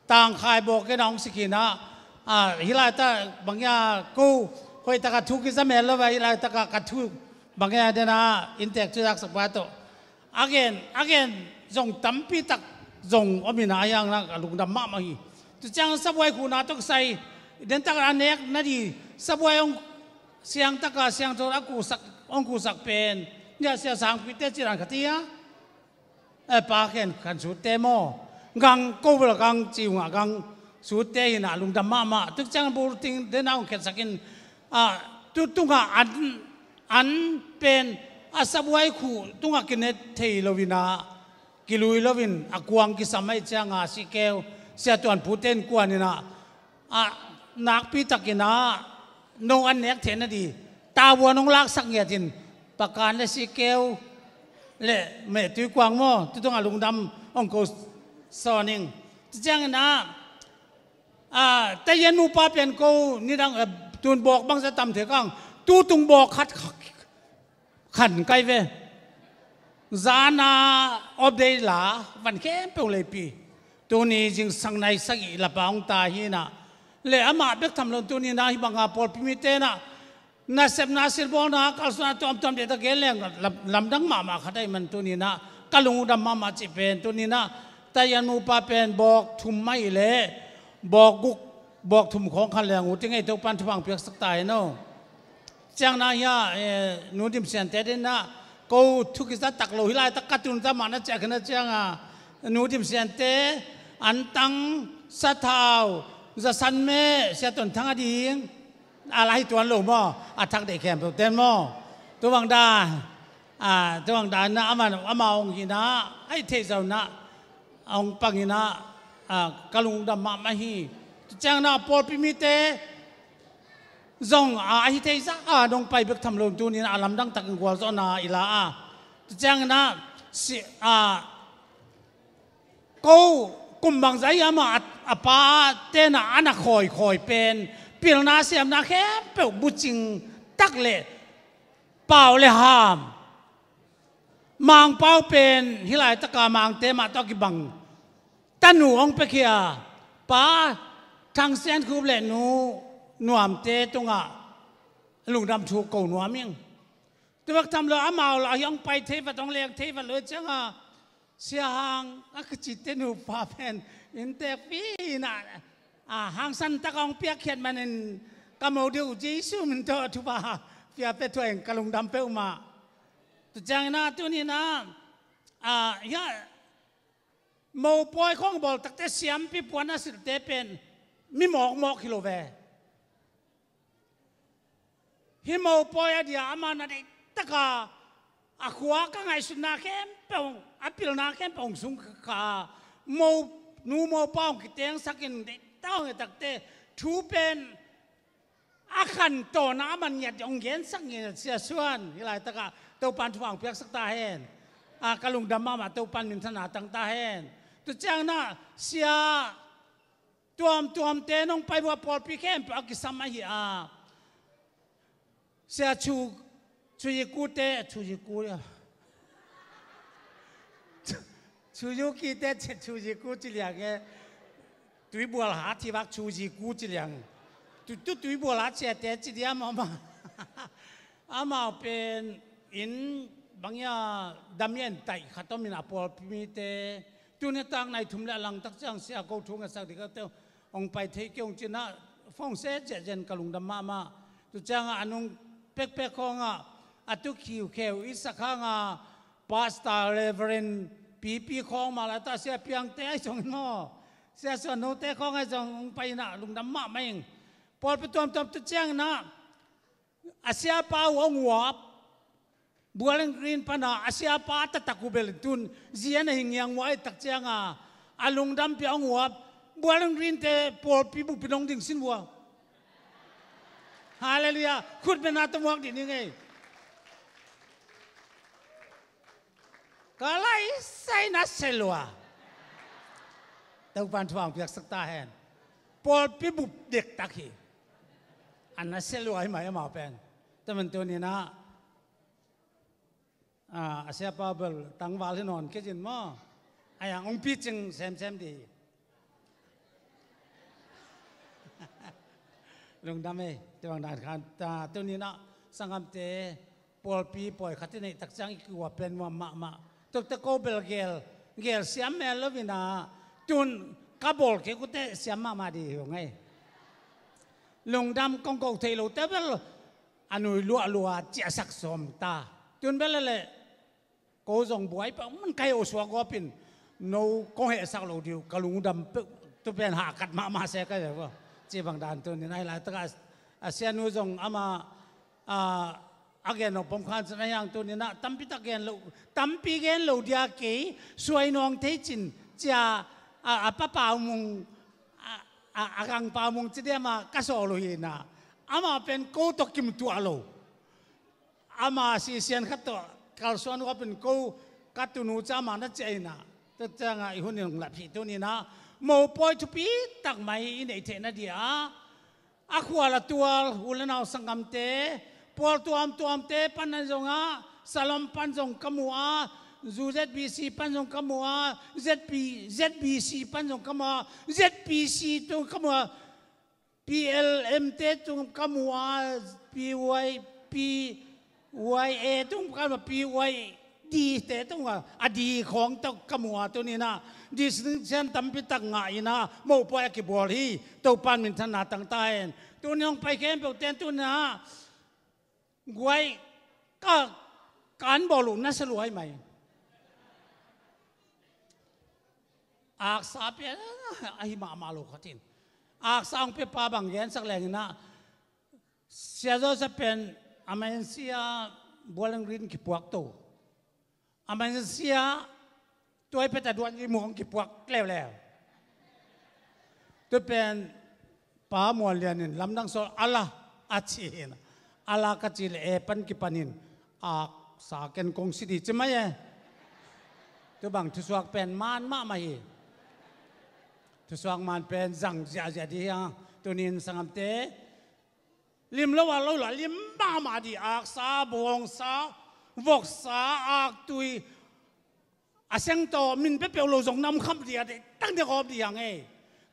tangkhai bawk in ah hong sik in ah, ah, hih laitak bang hiam, ko Hoih taka thu kizamel lo va, hih lai taka ka thu bang e a dena inntek thu zaksak pa tawh a gen, a gen zong tampi tak zong om ina, a hiang na ka lungdam mahmah hi. Tu ciang sabuai khuna tawh kisai den taka a nek na di sabuai hong siang taka siangtho a kuhsak, hong kuhsak pen nia sia sangpite ciran khat hi a. Eh, pa khen khan sutte maw? Gang ko bel gang ci ung a gang sutte hi na lungdam mahmah. Tuk ciang bur ting dena hong khensak in, ah, tu tunga an, an pen a sabuai khuh tunga kinet thei lo ina, kilui lo in a kuang kisam ahi cianga sikeu sia tuan pute in kuan ina, a, nakpi takin a no an nek theihna di tavuan hong laksak ngiatin Pakan le sikeu le meh tui kuang maw, tu tunga lungdam hong ko sawn ing. Ci ciangin a, a, Taiyan nupa pen ko nidang, eh, tun bawk bangza tam thei kang, tu tung bawk khat khan kai ve. Zana update la van khempeuh leipi. Tuni zingsang nai sagih lapa hong ta hi na. Le amah bek tham lo tuni na hi banga pawlpi mite na nasepna silbawlna kalsuanna tuamtuam deh ta gen leng lam-, lamdang mahmah khat ahi man tuni na ka lungdam mahmah cih pen tuni na Taiyan nupa pen bawk thum mah i le bawk guk bawk thum khawng khan leng u ti ngei Topan thupha hong piaksak ta hen aw. Ciang na hia, eh, Nu Dim Siante den na ko thu kiza tak lo hi lai tak ka tun za mah na ciah khin a cianga Nu Dim Siante, Antang, Sathau, Za San Meh, Sia Ton Thang a ding a la hi tuan lo maw, a thak deih khempeuh ten maw. Tu bang dan, a, tu bang dan na ama, ama hong hi na, a hi thei zo na, hong pang hi na, a, ka lungdam mahmah hi. Tu ciang na pawlpi mite zong a, a hi thei za a dong pai bek tham lo tuni na a lamdang takin gualzawhna i la a. Tu ciang na si, a, ko kum bangza i ama a, a pa tena a na khawikhawi pen pilna siamna khempeuh bucing tak le pau le ham. Mangpau pen hi lai taka Mangte mah tawh kibang tanu hong pekhia pa Thang Sian Khup le nu Nuamte tungah lungdam thu ko nuam ing. Tubek tham lo amau lah hi hong pai thei vat hong leng thei vat lo cianga Sia Hang a kicite nupa pen inntek pi na, a, hangsan taka hong piakkhiat manin ka mo deuh Jesu min tawh thupha pia pia thuai ing ka lungdam peuhmah. Tu ciangin a tuni na, a, hia mopawi khawng bawl takte siampi puan a silhte pen mi mawkmawk hi lo ve. Hi mopawi a dia ama na deih taka a khua ka ngaihsutna khempeuh a pilna khempeuh hong sung kha mo nu mopa hong kitengsakin deih taka hong takte thu pen a khan tawna a man ngiat hong gensak ngiat sia suan hi lai taka Topan thupha hong piaksak ta hen. A ka lungdam mahmah Topan minthanna tang ta hen. Tu ciang na sia tuamtuamte nong pai bua pawlpi khempeuh a kisam ahi a. Sia chu, chu yi kute, chu yi ku ya. Chu yu kite che chu yi ku ci liang e. Tui bual ha thi vak chu yi ku ci liang. Tu, tu tui bual ha chia te ci dia ma ma. Amau pen in bang ya dam yan tai khat om in a pawlpi mite. Tuni tak nai thum le a lang tak ciang sia ko thu ngasak dik a teu hong pai thei kei hong cina phone se zia zen ka lungdam mahmah. Tu cianga a nung pekpek khawnga a tu khiukheu i sak hanga Pastor Reverend Pipi khawng mah la ta sia piangte ai zong in maw sia suan note khawng ai zong hong pai ina lungdam mahmah ing. Pawlpi tuamtuam tu ciangina a siapa uh hong uap. Bowling Green pana a siapa a tatak uh bel tun zia na hi ngiang uh a i tak cianga a lungdampi a hong uap. Bowling Green te pawlpi bupi nong ding sin uh a. Halleluiah. Khut bena tawh muak dih ni ngei. Ka laisai na selua. Topan thuang piaksak ta hen. Pawlpi bup dektak hi. A na selua hi mai amau pen. Taman tuninah a siapa bel tangval hi nawn kei zin maw? A yang ong picing semsem di hi. Lungdam ei, tua bang dan khan ta, tuni-in ah sanggamte pawlpi pawi khat i neih tak ciang i kua pen muam mahmah. Tua teh ko bel gel, gel siam mel lo in ah, tun ka bawl kei uh teh siam mahmah ding hi ung ei. Lungdam kong ko thei lote bel a nui luahlua ciahsak sawm ta. Tun bel leh ko zong buai pah man ka heh uh suak gawp in, no kong hehsak lo ding uh, ka lungdam peuh, tu pen hahkat mahmah se ka hi uh. Ci bang dan tuni-in ah, hih laitak a, a sianu zong amah, a, a gen lo pom khan cin a hiang tuni-in ah tampi tak gen lo, tampi gen lo dia kei, suai nawng thei cin cia, a, a pa Pau Mung, a, a, a gang Pau Mung ci dia mah ka sawl uh hi-in ah, amah pen ko tawh kim tuah lo. Ama sisian khat tawh kalsuan uh a pen ko ka tunu ca mah na ciah in ah, tua ciangah i hun in hong lap hi. Tuni-in ah mopawi thupi tak mai i neih theihna ding a, a khual a tual u le nau sanggamte, pawl tuamtuamte pan nan zongah, Salom pan zong ka mu a, zu Z B C pan zong ka mu a, Z B, Z B C pan zong ka mu a, Z P C tung ka mu a, P L M te tung ka mu a, P Y, P Y A tung ka mu a, P Y D te tung a, a di khawng tawh ka mu a, tuni-in ah distinction tampi tak ngah in ah mopawi a kibawl hi. Topa'n minthanna tang ta hen. Tuni hong pai khempeuh ten tuni-in ah guai ka, ka an bawl uh na sa luai mai. Aksa pia ahi mahmah lo khat in, aksa hong pia pa bang gensak leng in ah, Sia Joseph pen a mainsia Bowling Green kipuak to, a mainsia tuai peta duan i muang kipuak leuleu. Tu pen Pa Muan Lian in lamdang sawl a la a ci hi-in, a la ka ci leh e pan kipan in, aksa ken kong si ding ci mai e. Tu bang thusuak pen man mahmah hi. Thusuak man pen zang ziahziah ding hi hang. Tuni-in sanggamte, lim lo a lo la lim mahmah ding, aksa, bawngsa, voksa, aktui, a seng tawh min peuhpeuh lo zong na om kham ding a, deihtak ding a kawp ding hi hang ei.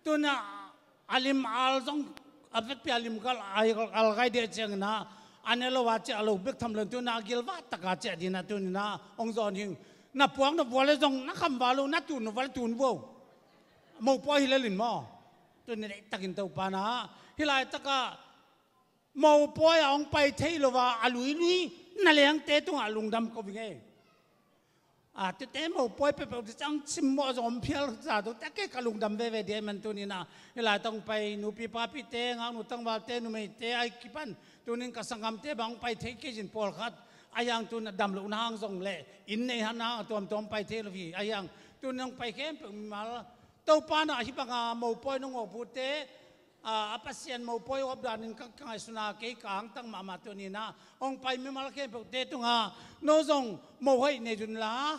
Tuni-in ah a lim al zong, a vekpi a lim gal al gai ding ciangin ah, a ne lo a ciah lo bek tham lo, tuni-in ah a gilvah tak a ciah ding in ah, tuni-in ah hong zawn hi ing. Na puak nop uh leh zong na kham val uh, na tun nop uh leh tun vo. Mopawi hi lel in maw. Tuni-in deihtakin Topa'n ah hih laitak ah mopawi a hong pai thei lo a, a luilui na lengte tungah lungdam ko ing ei. A, tuate mopawi peuhpeuh te ciang cimmawh zong om phial za, tuate kei ka lungdam veve ding ahih man tuni-in ah, hih laitak hong pai nupi papite, ngaknu tangvalte, numeite a kipan tuni-in ka sanggamte bang hong pai thei kei cin pawlkhat, ahi hang tuni-in ah damlohna hang zong leh inn neihna hang a tuamtuam pai thei lo hi. Ahi hang tuni-in hong pai khempeuh mimal, Topa'n ah hih banga mopawi nong awp uhte, a, a Pasian mopawi awp danin ka, ka ngaihsun a, kei ka angtang mahmah. Tuni-in ah hong pai mimal khempeuhte tungah no zong mohoih nei un la,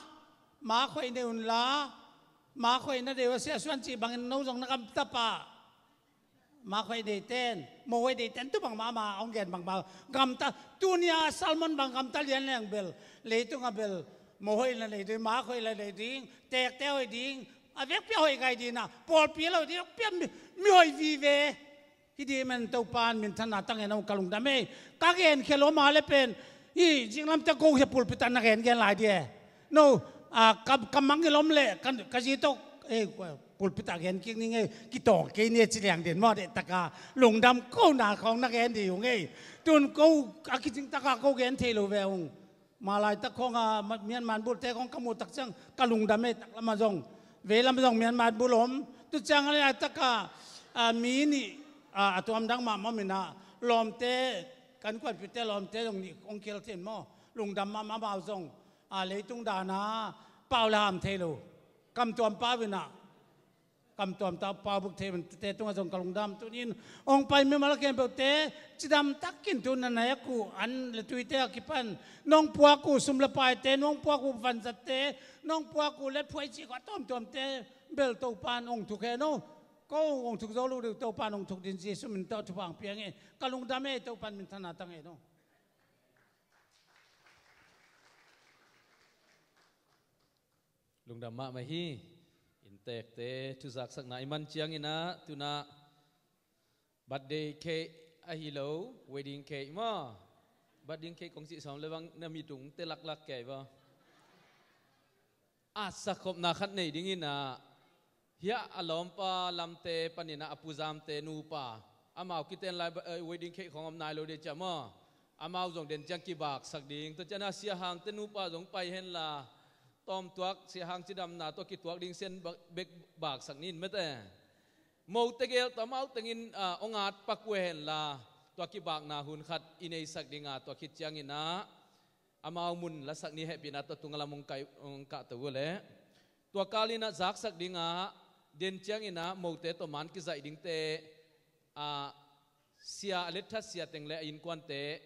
makhoih nei un la, makhoih na deih uh a, Sia Suan cih bangin no zong na gamta pah. Makhoih deiten, mohoih deiten, tu bang mahmah hong gen bang bang gamta. Tuni-a sermon bang gamta lian leng bel, leitungah bel mohoih la nei ding, makhoih la nei ding, teekte hoih ding, a vekpi a hoih gai ding a, pawlpi a lo ding, vekpi a mi, mi hoih vive hi ding ahih man Topa'n minthanna tang hen. Hong ka lungdam ei. Ka genkhia lo mah leh pen, hih zinglam teh ko hia pulpit ah na gengen lai ding e. No, a, ka, ka mangngilh om leh ka, ka zi tawh, e, pulpit ah gen kik ning e, kitawng kei ni e ci liang ding maw, deihtak a lungdam kona khawng na gen ding ung ei. Tun ko a kicing tak a ko gen thei lo ve ung. Mah laitak khawng a, ma-, Myanmar bulte khawng ka muh tak ciang ka lungdam ei, taklam ah zong, veilam ah zong Myanmar bul om. Tu ciang a laitak a, a, mi nih, a, a tuam dang mahmah om in ah, lawmte, kan kuanpihte lawmte zong nih hong kihel thei in maw. Lungdam mahmah, amau zong, a, leitung dan a pau le ham thei lo, kamtuam pau in ah, kamtuam tawh pau buk thei mite tungah zong ka lungdam. Tuni-in hong pai mimal khempeuhte cidam takin tu na nek uh an le tuite a kipan nong puak uh sum le paite, nong puak uh vanzatte, nong puak uh letphuai cih khawng a tuamtuamte bel Topa'n hong thuk hen aw. Ko hong thuk zo lo ding, Topa'n hong thuk ding, Jesuh min tawh thupha hong pia ing ei. Ka lungdam ei, Topa'n minthanna tang hen aw. Lungdam mahmah hi. Innteekte thuzaksakna i man ciangin ah, tu-in ah birthday cake Ahi lo, wedding cake maw? Birthday cake kong cih sawm le bang na mit ung te laklak kei maw? Atsak khopna khat nei dingin ah, hiah a lawmpa lamte panin ah a Pu Zamte nupa, amau kiten lai, eh, wedding cake khong om nai lo ding cia maw? Amau zong den ciang kibaksak ding. Tua ciang ah Sia Hangte nupa zong pai henla, tawmtuak Sia Hang cidamna tawh kituak ding sen ba-, bek baksak nin mete. Mote gel tawh amau tengin, ah, ong at pak uh henla, tua kibakna hun khat i neisak ding a, tua khit ciangin ah amau mun lasak ni. Hehpihna tawh tung a lam ong kai, ong kahto uh leh. Tua kalin ah zaksak ding ah, den ciangin ah mote tawh man kizaih dingte, ah, sia a letthat sia teng le a innkuante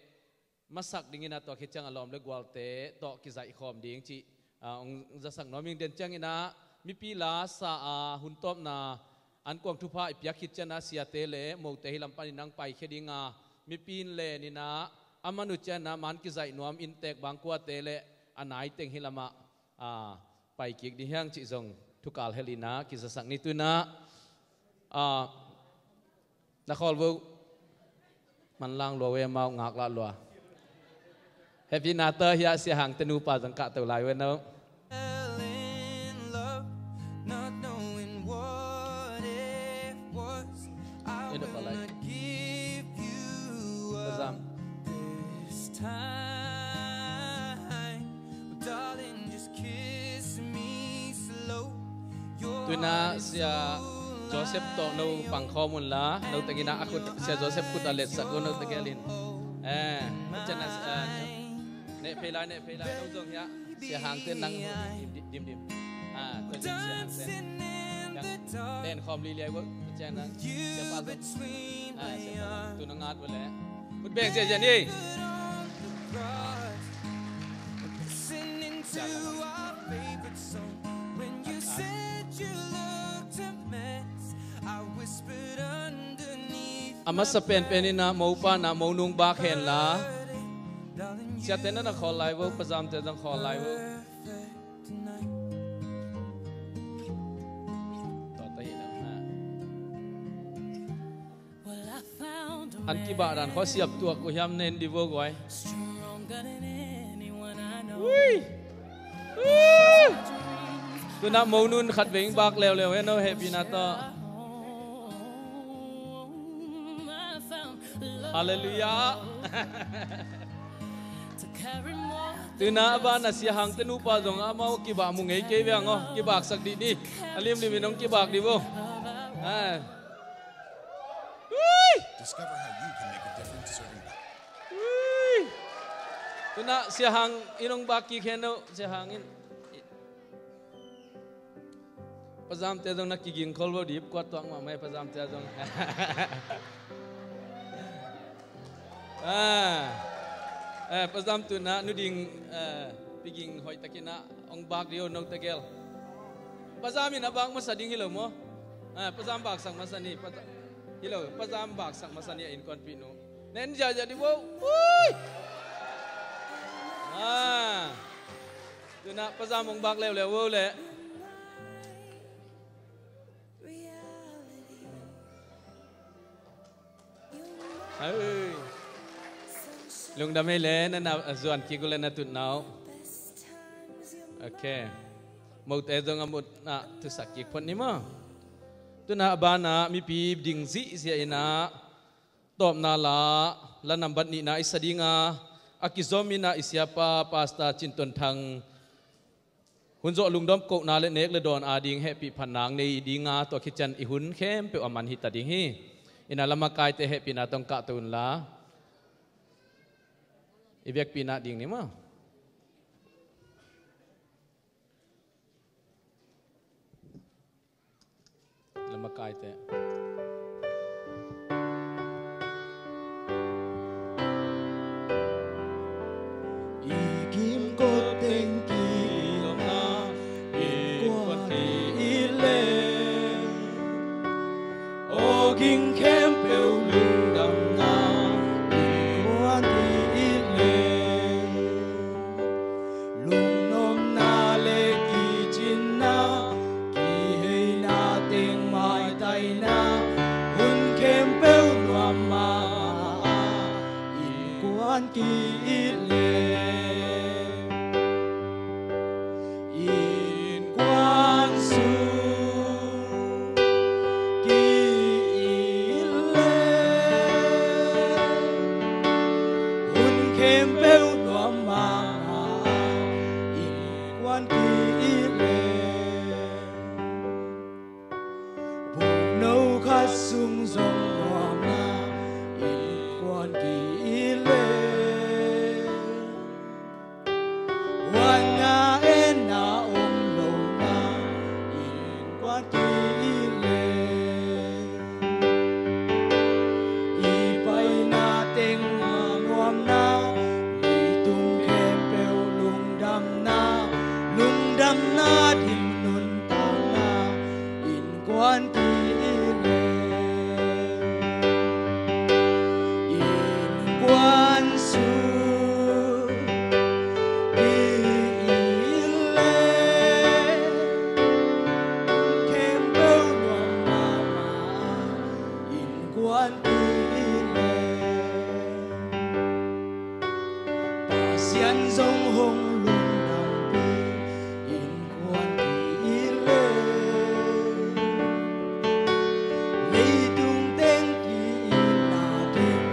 masak dingin ah tua khit ciang a lawm le gualte tawh kizaih khawm ding cih, ah, ong zasak nuam ing. Den ciangin ah mipi la sa a hun tawpna an kuang thupha i piak khit ciang ah siate le mote hi lam panin nang paikhia ding a, mipi in len in ah a man uh ciang ah man kizaih nuam inntek bangkuate le a nai teng hi lam ah, ah, pai kik ding hiang cih zong thukal hel in ah kizasak ni. Tu in ah, ah, na khawl vo. Manlang lua ve, amau ngaklah lua. Hehpihna tawh hiah Sia Hangte nupa zong kahto lai ve no. Pazam. Tu in ah Sia Joseph tawh no pangkhawm un la, no tengin ah a khut, Sia Joseph khut a letsak un, no tegel in. Eh, cian ah, eh, neh phei lai, neh phei lai, no zong hiah. Sia Hangte nang dim, dim, dim. Ah, tua cian Sia Hangte. Nang len khawm liliai vo, tua cian nang. Sia Pa zong. Ah, Sia Pa zong. Tu nang at vo le. Khut beng sia sia ni. A masa penpen in ah mopa in ah monung bak hen la. Siate na na khawl lai vo, Pazamte zong khawl lai vo. Tua ta hi na. An kibah dan khuasiap tuak uh hiam, nen di vo guai. Ui! Ui! Tu in ah monun khat veng bak leuleu hen, no hehpihna tawh. Halleluiah. Tu in ah a ban ah Sia Hangte nupa zong amau kibak mu ngei kei ve ang aw. Kibaksak dih ni. A limlim in hong kibak dih vo. Ah. Ui! Discover how you can make a difference serving. Ui! Tu in ah Sia Hang in hong bak kik hen no, Sia Hang in. Pazamte zong na kiging khol vo, dip kuat tuak mahmah e, Pazamte zong. Ah. Eh, Pazam tu in ah, nu ding, eh, piging hoih takin ah ong bak dih o, no tegel. Pazam in a bak masa ding hi lo maw? Eh, Pazam baksak masa ni, Paza-, hi lo, Pazam baksak masa ni a innkuanpih nu. Nen ziahziah dih vo. Ui! Ah. Tu in ah Pazam ong bak leuleu vo le. Hei. Lungdam ei le, na na zuan kik uh le na tutna uh. Ok. Mote zong a mut ah thusak kik phot ni maw. Tu in ah a ban ah mipi ding zihziah in ah tawpna la, la nambat nihna i sa ding a, a kizom in ah i siapa Pastor Cin Ton Thang hun zawh lungdam kohna le nek le dawn ading hehpih phatna nei ding a, tua khit ciang i hun khempeuh a man hi ta ding hi. In ah la makaite hehpihna tawh ong kahto un la. I biakpihnah ding ni maw. La makaite. I kimkot teng kilawmna i kuan i le, aw ging khempeuh lungdamna i kuan i le. Lungnopna le kicinna, kiheina teng maitaina Ki-it leh innkuan sung ki-it leh hun khempeuh nuam mahmah, innkuan ki-it leh. Pukno khat sung zong nuamna innkuan ki-it leh. Huatna enna om lohna innkuan ki-it leh. I paina teng nuamna, leitung khempeuh lungdamna, lungdamna ding nuntakna innkuan ki-it leh. Innkuan sung ki-it leh khempeuh nuam mahmah, innkuan ki-it leh. Pasian zong hong lungdampih innkuan ki-it leh. Leitung teng ki-itna ding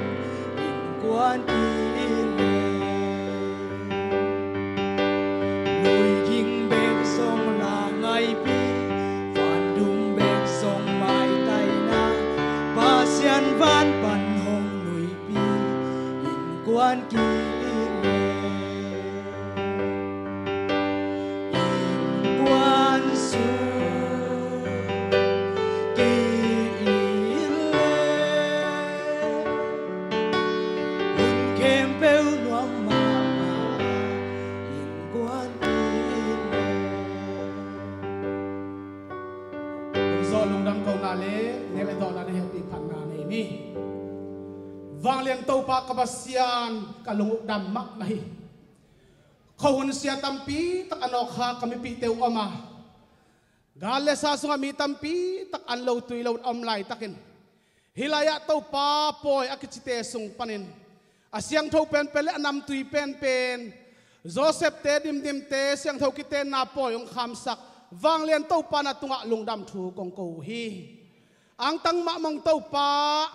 innkuan ki-it leh. Lui ging bek zong la ngaipih, van dum bek zong maitaina, Pasian van pan hong nuihpih innkuan ki-it leh. Innkuan sung ki-it leh. Hun khempeuh nuam mahmah, innkuan ki-it leh. Hong zawh lungdam kohna le nek le dawhna na hehpih phatna nei ni. Vanglian Topa ka Pasian, ka lung uh dam mahmah hi. Khuahun sia tampi tak a nawk kha ka mipihte uh om a, gal le sa sungah mi tampi tak an lo tui lo in a om laitakin, hih lai-ah Topa pawi a kicite sung panin a siangtho penpen le a namtui penpen, Joseph-te, Dimdimte siangtho kitenna pawi hong khamsak vanglian Topa na tungah lungdam thu kong ko uh hi. Angtang mahmah ung Topa,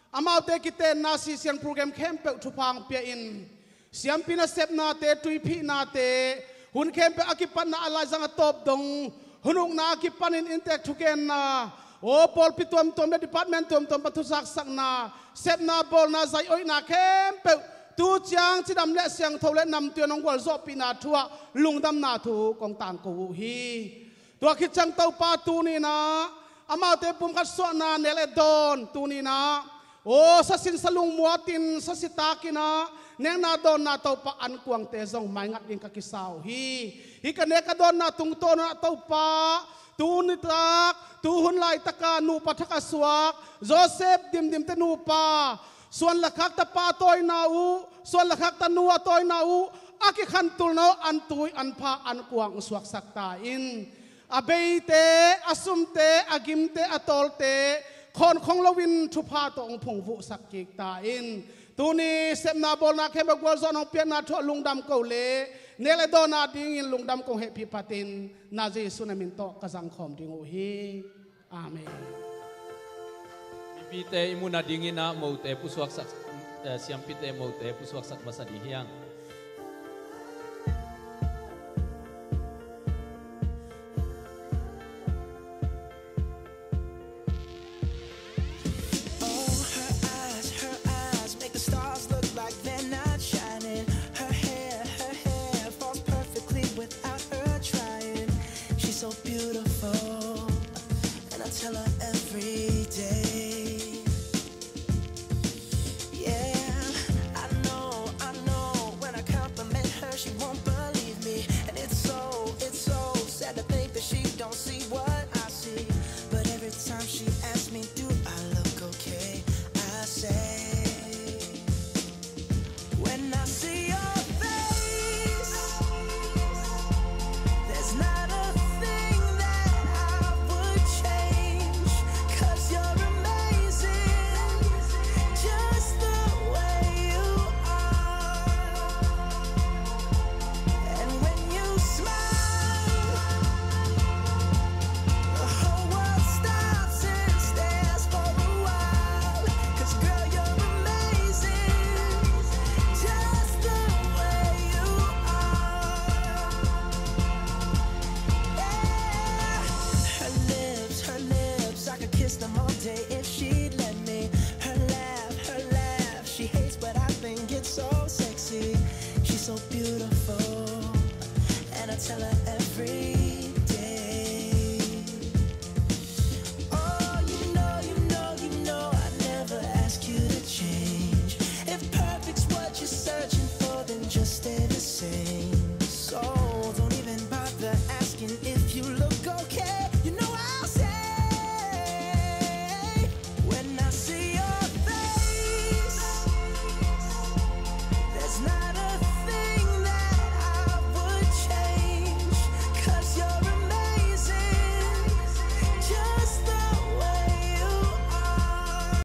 amaute kitenna sisiang program khempeuh thupha hong pia in, siampi nasepnate, tuiphihnate, hun khempeuh a kipatna a laizang a tawp dong, hun ukna a kipanin inntek thugenna, aw, pawlpi tuamtuam le department tuamtuam pan thuzaksakna, sepna bawlna zai-oihna khempeuh tu ciang cidam le siangtho le namtui in hong gualzawhpihna thu-ah lungdamna thu kong tangko uh hi. Tua khit ciang Topa, tuni-in ah amaute pumkhat suahna nek le dawn, tuni-in ah, aw, sasin salung muatin, sasitakin ah nekna dawnna Topa ankuangte zong maingat ding ka kisa uh hi. Hih ka nek ka dawnna tungtawn un ah Topa, tuni tak, tuhun laitaka nupa thak a suak Joseph Dimdimte nupa, suan lakhak tapa tawina uh, suan lakhak tanu a tawina uh, a kikhantulna uh antui anpha ankuang suaksak ta in, a beite, a sumte, a gimte, a tawlte khawnkhong loin thupha tawh hong phungvuhsak kik ta in. Tuni sepna bawlna khempeuh gualzawhna hong piakna thu-ah lungdam ko le nek le dawnna dingin lungdam kong hehpih phatin, na Jesu na min tawh ka zangkhawm ding uh hi. Amen. Mipite i mu nadingin ah mote pusuaksak, eh, siampite mote pusuaksak masa ding hi hang.